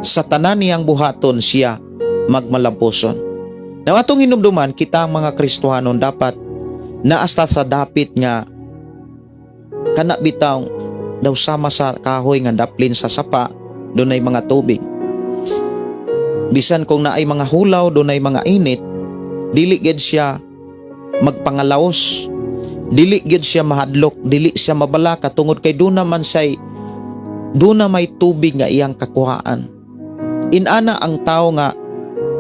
[SPEAKER 2] Sa tanan niyang buhaton siya magmalampuson. Now atong hinumduman, kita ang mga Kristohanon dapat naasta sa dapit nga kana bitaw daw sama sa kahoy nga daplin sa sapa, dunay mga tubig. Bisan kung naay mga hulaw, dunay mga init, dili gid siya magpangalaos. Dili gid siya mahadlok, dili siya mabalaka tungod kay duna man say duna may tubig nga iyang kakuhaan. Inana ang tao nga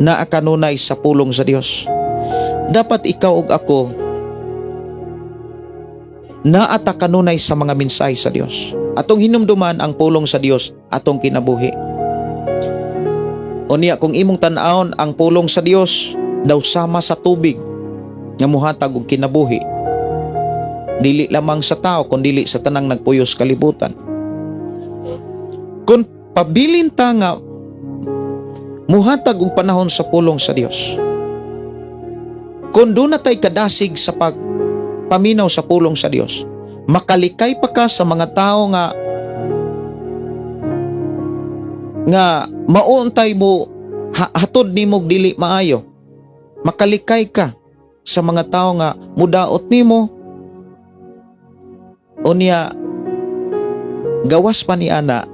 [SPEAKER 2] naa kanunay sa pulong sa Dios. Dapat ikaw ug ako naa ta kanunay sa mga mensahe sa Dios. Atong hinumduman ang pulong sa Dios atong kinabuhi. Unya kung imong tan-awon ang pulong sa Dios daw sama sa tubig nga muhatag og kinabuhi. Dili lamang sa tao kundi sa tanang nagpuyos kalibutan. Kung pabilin ta nga muhatag og panahon sa pulong sa Dios. Kung duna tay kadasig sa pagpaminaw sa pulong sa Dios, makalikay pa ka sa mga tao nga nga mauntay mo hatod nimo og dili maayo. Makalikay ka sa mga tao nga mudaot nimo. Unya gawas pa ni ana,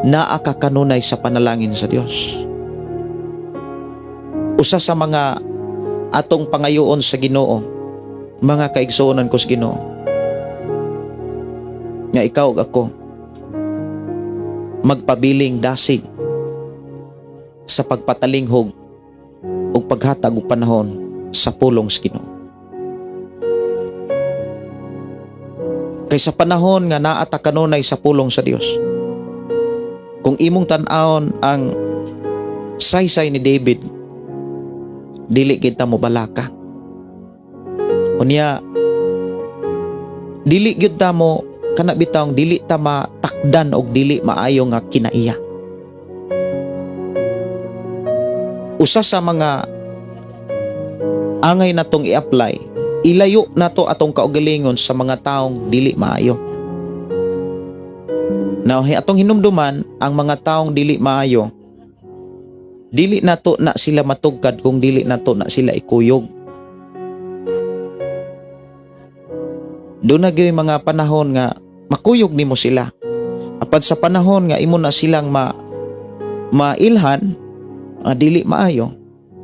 [SPEAKER 2] naa ka kanunay sa panalangin sa Dios. Usa sa mga atong pangayoon sa Ginoo, mga kaigsuonan ko sa Ginoo, nga ikaw ug ako magpabiling dasig sa pagpatalinghog ug paghatag og panahon sa pulong sa Ginoo. Kay sa panahon nga naa ta kanunay sa pulong sa Dios, kung imong tan-awon ang saysay ni David, dili kita mo balaka. Unya dili gyud ta mo kana bitawng dili ta matakdan og dili maayo nga kinaiya. Usa sa mga angay natong i-apply, ilayo nato atong kaugalingon sa mga taong dili maayo. Now, atong hinumduman ang mga taong dili maayo, dili nato na sila matugkad kung dili nato na sila ikuyog. Doon na gyud mga panahon nga makuyog nimo sila. Apad sa panahon nga imo na silang mailhan, dili maayo,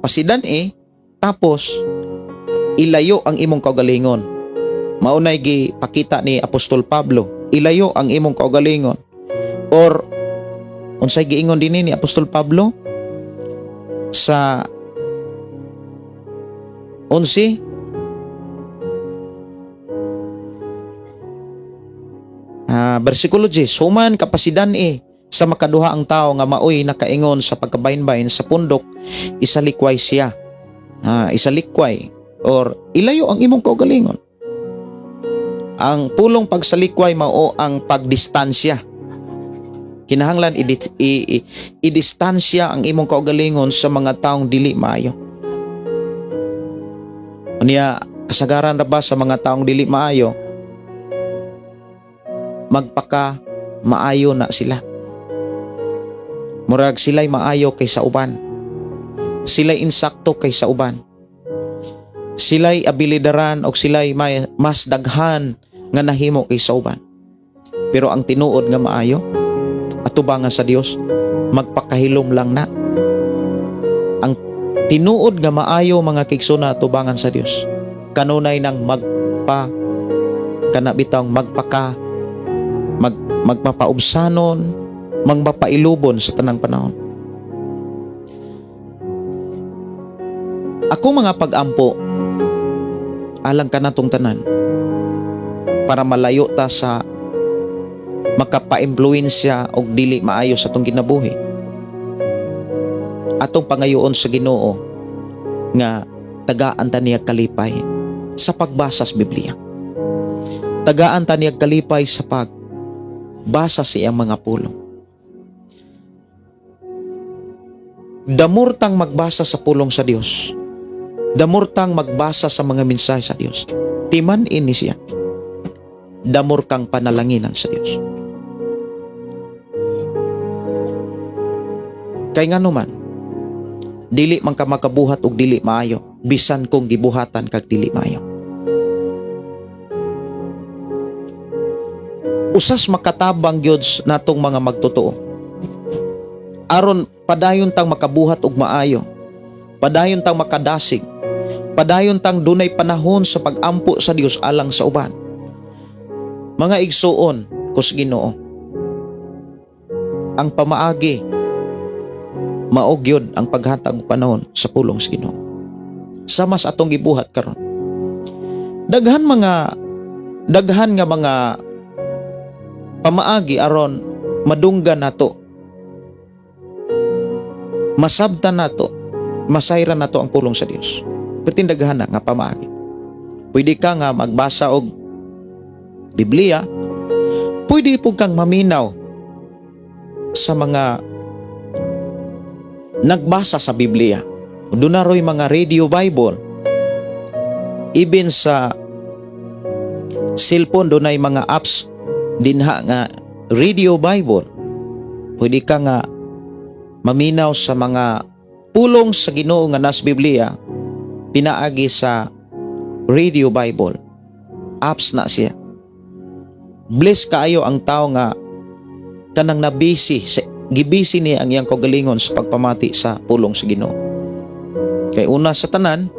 [SPEAKER 2] pasidan tapos ilayo ang imong kaugalingon. Maunay gipakita ni Apostol Pablo, ilayo ang imong kaugalingon. Or unsay giingon dinhi ni Apostol Pablo sa 11, versikulo 10, human kapasidan sa makaduha ang tao nga maoy nakaingon sa pagkabaynbayn sa pundok, isalikway siya. Isalikway or ilayo ang imong kaugalingon. Ang pulong pagsalikway mao ang pagdistansya. Kinahanglan idistansya ang imong kaugalingon sa mga taong dili maayo. Unya, kasagaran ra ba sa mga taong dili maayo, magpaka maayo na sila. Murag sila'y maayo kaysa uban. Sila'y insakto kaysa uban. Sila'y abilidaran o sila'y may mas daghan nga nahimo kaysa uban. Pero ang tinuod nga maayo, atubangan sa Dios, magpakahilom lang na. Ang tinuod nga maayo mga kigsuna atubangan sa Dios, kanunay nang magpa kanabitang magpaka magpapaubsanon, magpapailubon sa tanang panahon. Ako mga pag-ampo alang kanatong tanan para malayo ta sa makapaimpluwensya og dili maayo sa atong kinabuhi. Atong pangayoon sa Ginoo nga
[SPEAKER 1] Tagaan ta niya kalipay sa pagbasa sa Biblia. Tagaan ta niya kalipay sa pagbasa sa iyang mga pulong. The more tang magbasa sa pulong sa Dios, the more tang magbasa sa mga mensahe sa Dios, timan-i ni siya, the more kang panalanginan sa Dios. Kay ngano man, dili man ka makabuhat og dili maayo bisan kung gibuhatan kag dili maayo. Usas makatabang gyud natong mga magtotoo aron padayon tang makabuhat og maayo, padayon tang makadasig, padayon tang dunay panahon sa pagampo sa Dios alang sa uban. Mga igsuon kus Ginoo, ang pamaagi mao gyud ang paghatag og panahon sa pulong sa Ginoo. Sama sa atong gibuhat karon, daghan nga mga pamaagi aron madunggan nato, masabtan nato, masayran nato ang pulong sa Dios. Perting daghan na nga pamaagi. Pwede ka nga magbasa og Biblia, pwede pud kang maminaw sa mga nagbasa sa Biblia. Duna ro'y mga radio Bible. Even sa cellphone, dunay mga apps dinha nga radio Bible. Pwede ka nga maminaw sa mga pulong sa Ginoo nga nas Biblia pinaagi sa radio Bible. Apps na siya. Bless kaayo ang tao nga kanang nabisi sa gibisi niya ang iyang kaugalingon sa pagpamati sa pulong sa Ginoo. Kay una sa tanan,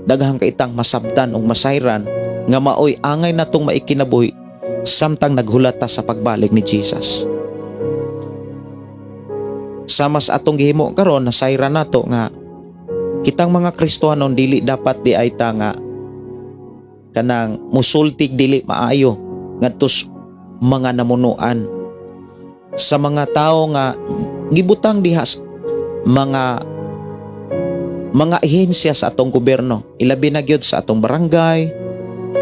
[SPEAKER 1] daghang kaitang masabtan ug masayran nga maoy angay natong maikinabuhi samtang naghulat ta sa pagbalik ni Jesus. Sama sa atong gihimo karon, nasayran nato nga kitang mga Kristohanon dili dapat di ay ta nga kanang musultig dili maayo ngadto sa mga namunuan, sa mga tao nga gibutang diha sa mga ahensya sa atong gobyerno, ilabi na gyud sa atong barangay,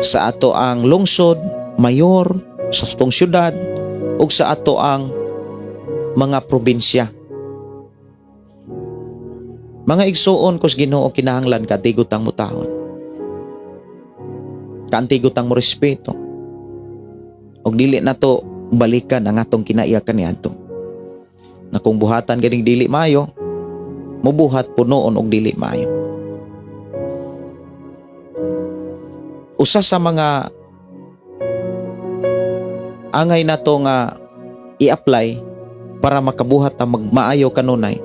[SPEAKER 1] sa ato ang lungsod, mayor, sa atong syudad ug sa ato ang mga probinsya. Mga igsuon kus Ginoo, kinahanglan kaantigo tang mutahod, kaantigo tang mo respeto ug dili na to balikan ang atong kinaiyakan niadto na kung buhatan ganing dili maayo, mubuhat punoon og dili maayo. Usa sa mga angay nato nga i-apply para makabuhat ang magmaayo kanunay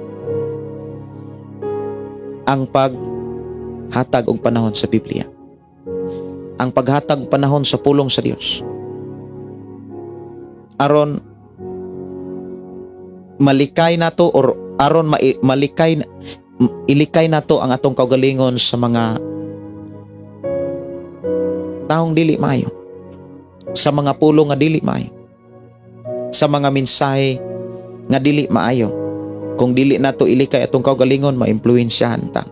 [SPEAKER 1] ang paghatag og panahon sa Biblia, ang paghatag og panahon sa pulong sa Dios, aron malikay nato or aron malikay, ilikay nato ang atong kaugalingon sa mga taong dili maayo, sa mga pulong nga dili maayo, sa mga mensahe nga dili maayo. Kung dili nato ilikay atong kaugalingon, maimpluwensyahan ta.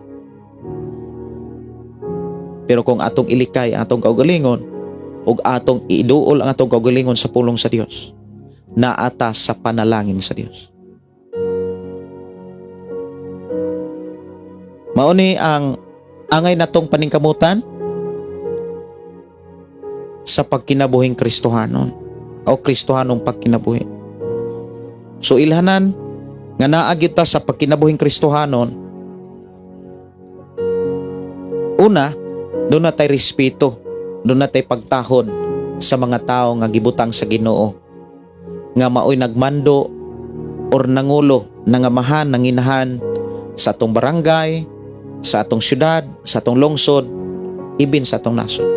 [SPEAKER 1] Pero kung atong ilikay ang atong kaugalingon ug atong iduol ang atong kaugalingon sa pulong sa Dios, naata sa panalangin sa Dios. Mao ni ang angay natong paningkamutan sa pagkinabuhing Kristohanon o Kristohanong pagkinabuhi. So ilhanan nga naa gyud ta sa pagkinabuhing Kristohanon, una, doon na tay respeto, doon na tay pagtahod sa mga tao nga gibutang sa Ginoo nga maoy nagmando or nangulo, nangamahan, nanginahan sa atong barangay, sa atong syudad, sa atong lungsod, ibin sa atong nasod.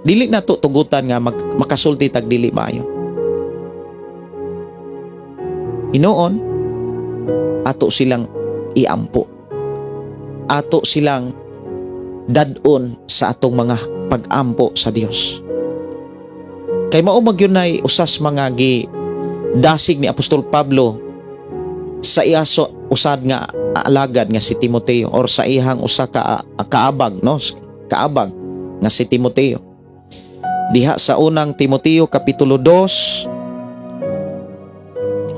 [SPEAKER 1] Dili na to tugutan nga makasulti tag dili maayo. Hinuon, ato silang iampo. Ato silang dad-on sa atong mga pag-ampo sa Dios. Kay mao magyunay usas mga gi dasig ni Apostol Pablo sa iaso usad nga
[SPEAKER 2] alagad nga si Timoteo or sa iyang usa ka kaabag, no, kaabag nga si Timoteo. Diha sa Unang Timoteo kapitulo 2,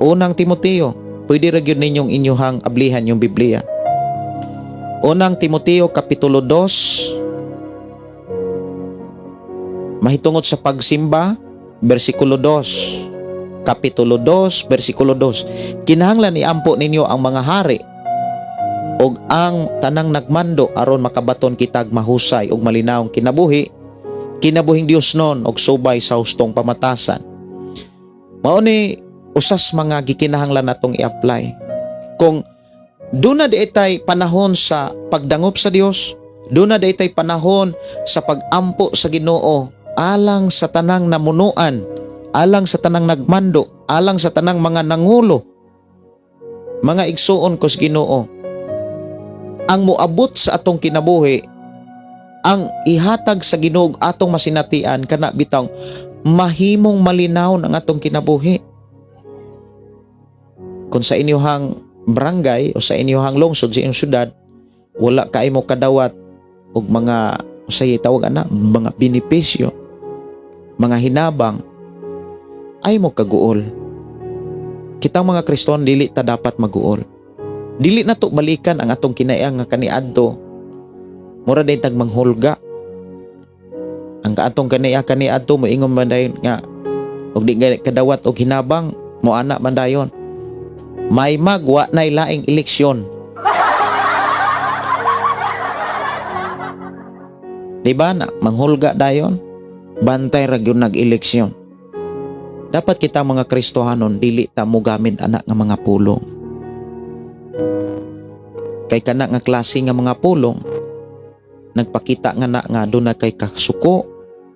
[SPEAKER 2] Unang Timoteo, pwede ra gyud ninyong inyuhang ablihan yung Biblia. Unang Timoteo kapitulo 2, mahitungod sa pagsimba, bersikulo 2. Kapitulo 2, bersikulo 2. Kinahanglan iampo ninyo ang mga hari og ang tanang nagmando aron makabaton kitag mahusay ug malinawong kinabuhi, kinabuhing Dios nun og subay sa hustong pamatasan. Mao ni usas mga gikinahanglan natong i-apply. Kung duna di itay panahon sa pagdangop sa Dios, duna di itay panahon sa pagampo sa Ginoo alang sa tanang namunuan, alang sa tanang nagmando, alang sa tanang mga nangulo, mga igsuon ko sa Ginoo, ang moabot sa atong kinabuhi, ang ihatag sa Ginoo atong masinatian kana bitang mahimong malinaw ang atong kinabuhi. Kung sa inyuhang barangay o sa inyuhang lungsod, sa inyong syudad, wala kay mo kadawat og mga usay tawag ana, mga benepisyo, mga hinabang, ay mo kaguol. Kitang mga Kristohan, dili ta dapat maguol. Dili na to balikan ang atong kinaiang nga kaniadto. Mura din tag manghulga. Ang atong kaniya kaniadto moingon man dayon nga og di kadawat og hinabang, mo ana man dayon. May magwa nay laing eleksyon. Di ba na manghulga dayon? Bantay ra gyud nag-eleksyon. Dapat kita mga Kristohanon dili ta mo gamit anak nga mga pulong. Kay kana nga klase nga mga pulong nagpakita nga na nga doon na kay kasuko,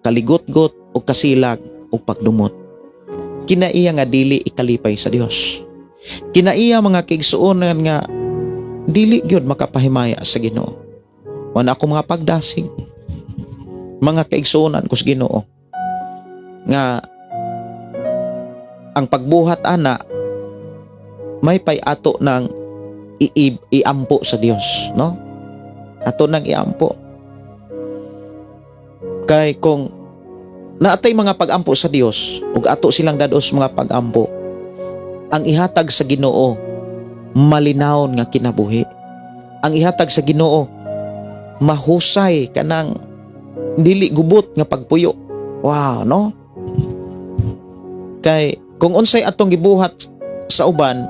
[SPEAKER 2] kaligotgot o kasilag o pagdumot. Kinaiya nga dili ikalipay sa Dios. Kinaiya mga kaigsuonan nga dili gyud makapahimaya sa Ginoo. Wala ako mga pagdasig, mga kaigsuonan ko sa Ginoo, nga ang pagbuhat ana may pay ato ng iampo sa Dios, no? Ato nang iampo. Kay kung naatay mga pagampo sa Dios ug ato silang dados mga pagampo, ang ihatag sa Ginoo malinawon nga kinabuhi. Ang ihatag sa Ginoo mahusay kanang dili gubot nga pagpuyo. Wow, no? Kay kung unsay atong gibuhat sa uban,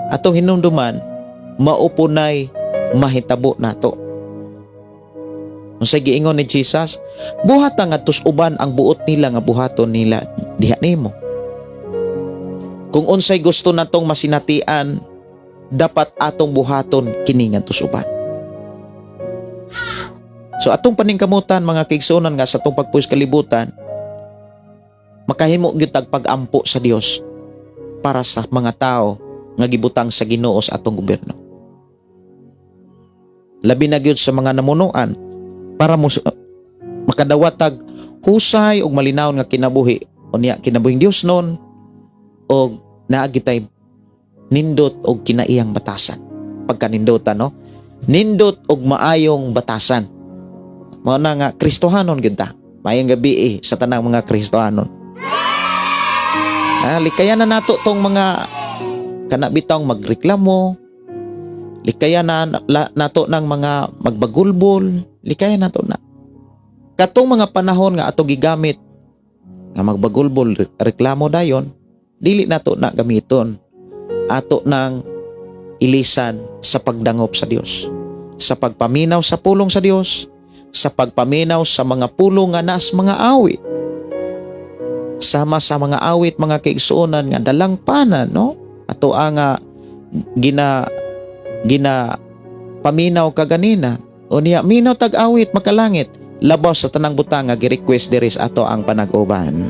[SPEAKER 2] atong hinumduman, mao punay mahitabo nato. Unsay giingon ni Jesus? Buhata ngadto sa uban ang buot nila nga buhaton nila diha nimo. Kung unsay gusto natong masinatian, dapat atong buhaton kini ngadto sa uban. So atong paningkamutan, mga kaigsuonan, nga sa atong pagpuyo kalibutan, makahimo gyud tag pag-ampo sa Dios para sa mga tao nga gibutang sa Ginoo sa atong gobyerno. Labi na gyud sa mga namunuan para mo makadawat tag husay ug malinawon nga kinabuhi, unya kinabuhing Dios nun og naa gitay nindot og kinaiyang batasan. Pagkanindutan, no? Nindot og maayong batasan. Mao na nga Kristohanon gyud ta. Maayong gabi eh, sa tanang mga Kristohanon. Likayan na nato tong mga kana bitawng magreklamo. Likayan na nato ng mga magbagulbol. Likayan nato na. Katong mga panahon nga ato gigamit nga magbagulbol, reklamo dayon, dili nato na gamiton. Ato nang ilisan sa pagdangop sa Dios, sa pagpaminaw sa pulong sa Dios, sa pagpaminaw sa mga pulong nga nas mga awit. Sama sa mga awit, mga kaigsuonan, nga dalang pana, no? Ato ang gina gina paminaw kaganina. Unya minaw tag awit makalangit labaw sa tanang butang nga gi-request diri sa ato ang panag-uban.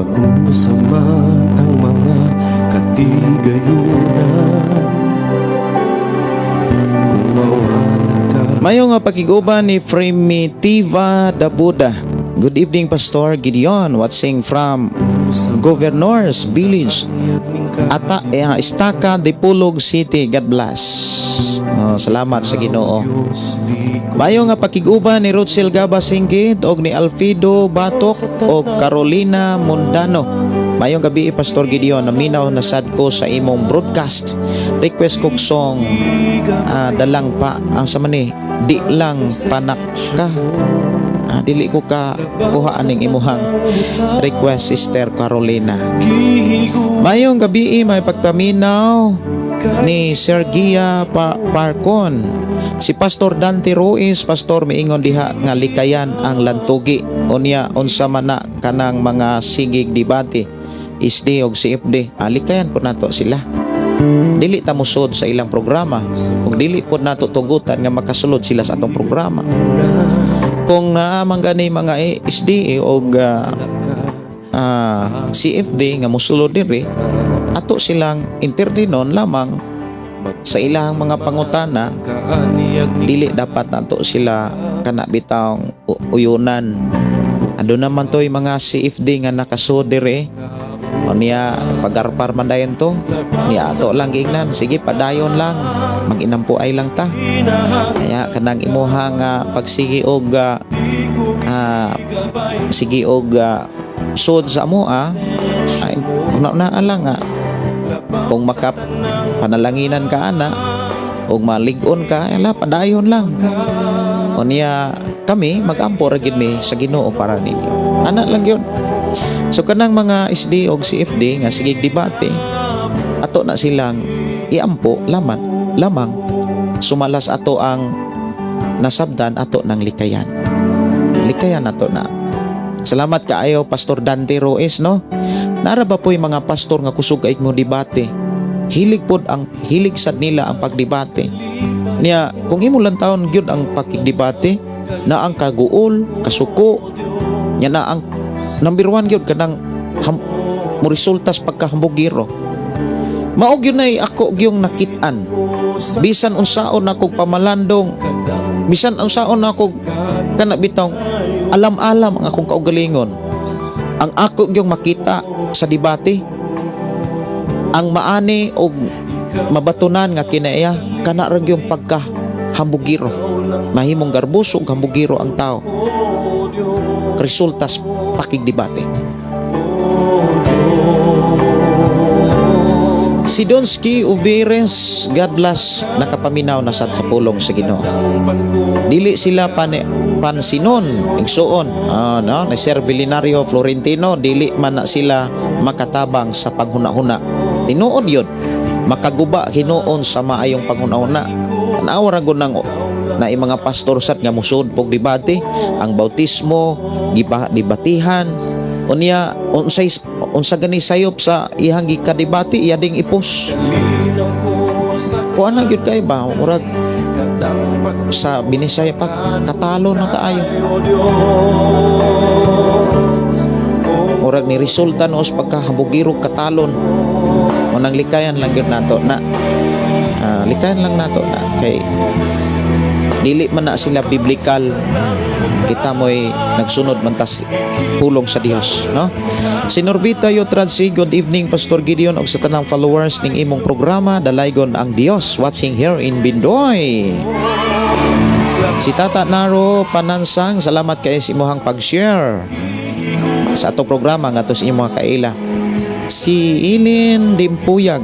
[SPEAKER 5] Mag-usab man ang mga katigayunan, kung mawala ka.
[SPEAKER 2] Mayo nga pakiguban ni Primitiva Dabuda. Good evening, Pastor Gideon, watching from Governors Village, Ata, Estaca, Dipolog City. God bless. Oh, salamat sa Ginoo. Mayo nga pakiguban ni Rochel Gaba Singgit og ni Alfido Batok og Carolina Mundano. Mayong gabi, Pastor Gideon, naminaw na sad ko sa imong broadcast. Request kog song dalang pa ang sa man ni di lang panak ka. Dili ko ka kuha aning imuhang request, Sister Carolina. Mayong gabi, may pagpaminaw ni Sergia Parcon. Si Pastor Dante Ruiz, "Pastor, miingon diha nga likayan ang lantugi. Unya unsa man na kanang mga sigig debate, SD og CFD?" Likayan po nato sila. Dili ta musod sa ilang programa ug dili po nato tugutan nga makasulod sila sa atong programa. Kung naa man gani mga SDA og CFD nga mosulod diri, ato silang entertainon lamang sa ilang mga pangutana. Dili dapat nato sila kana bitawng uyunan. Ando naman to'y mga CFD nga nakasud diri. O niya pagarpar man dayon to niya, ato lang giingnan, sige, padayon lang, maginampuay lang ta. Kaya kanang imuha nga pagsigi og sige og sud sa amoa ay una-una lang nga kung makap panalanginan ka ana og malig-on ka, ala, padayon lang. O niya kami magampo ra gid mi sa Ginoo para ninyo. Ana lang yun. So kanang mga SD og CFD nga sige debate, ato na silang iampo laman lamang sumalas ato ang nasabdan, ato ng likayan, likayan ato na. Salamat kaayo, Pastor Dante Ruiz, no? Nara ba po'y mga pastor nga kusog kay mo debate? Hilig pod ang hilig sad nila ang pagdebate. Niya kung imo lang taon gyud ang pakigdebate na ang kaguol, kasuko nya na ang number one gyud kanang mo resultas pagkahambugiro. Mao gyud nay ako gyung nakit-an. Bisan unsaon akong pamalandong, bisan unsaon ako kana bitong alam-alam ang akong kaugalingon, ang ako gyung makita sa debate, ang maani og mabatunan nga kinaiya kana ra gyung pagka hambugiro. Mahimong garbuso ug hambugiro ang tao resultas pakigdebate. Si Donski Uberes, God bless, nakapaminaw na sad sa pulong sa Ginoo. Dili sila pansinon, igsuon. No, ni Sir Vilinario Florentino, dili man na sila makatabang sa panghuna-huna. Tinuod yun. Makaguba hinuon sa maayong panghuna-huna. Tanawa ra gud nang na mga pastor sat nga musud pog debate, ang bautismo giba debatihan. Unya unsay unsa gani sayop sa iyang gikadebate, iya ding ipos. Kuan na gyud kay ba, murag sa Binisaya pa katalo na kaayo. Murag ni resulta noos pagkahambugiro, katalon. Unang likayan lang gyud nato na. Likayan lang nato na kay dili man na sila biblical. Kita mo'y nagsunod man tas pulong sa Dios, no? Si Norvita Yotradsi, "Good evening, Pastor Gideon og sa tanang followers ning imong programa. Dalaygon ang Dios, watching here in Bindoy." Si Tata Naro Panansang, salamat kay sa imuhang pag-share sa atong programa ngadto sa imong mga kaila. Si Ilin Dimpuyag,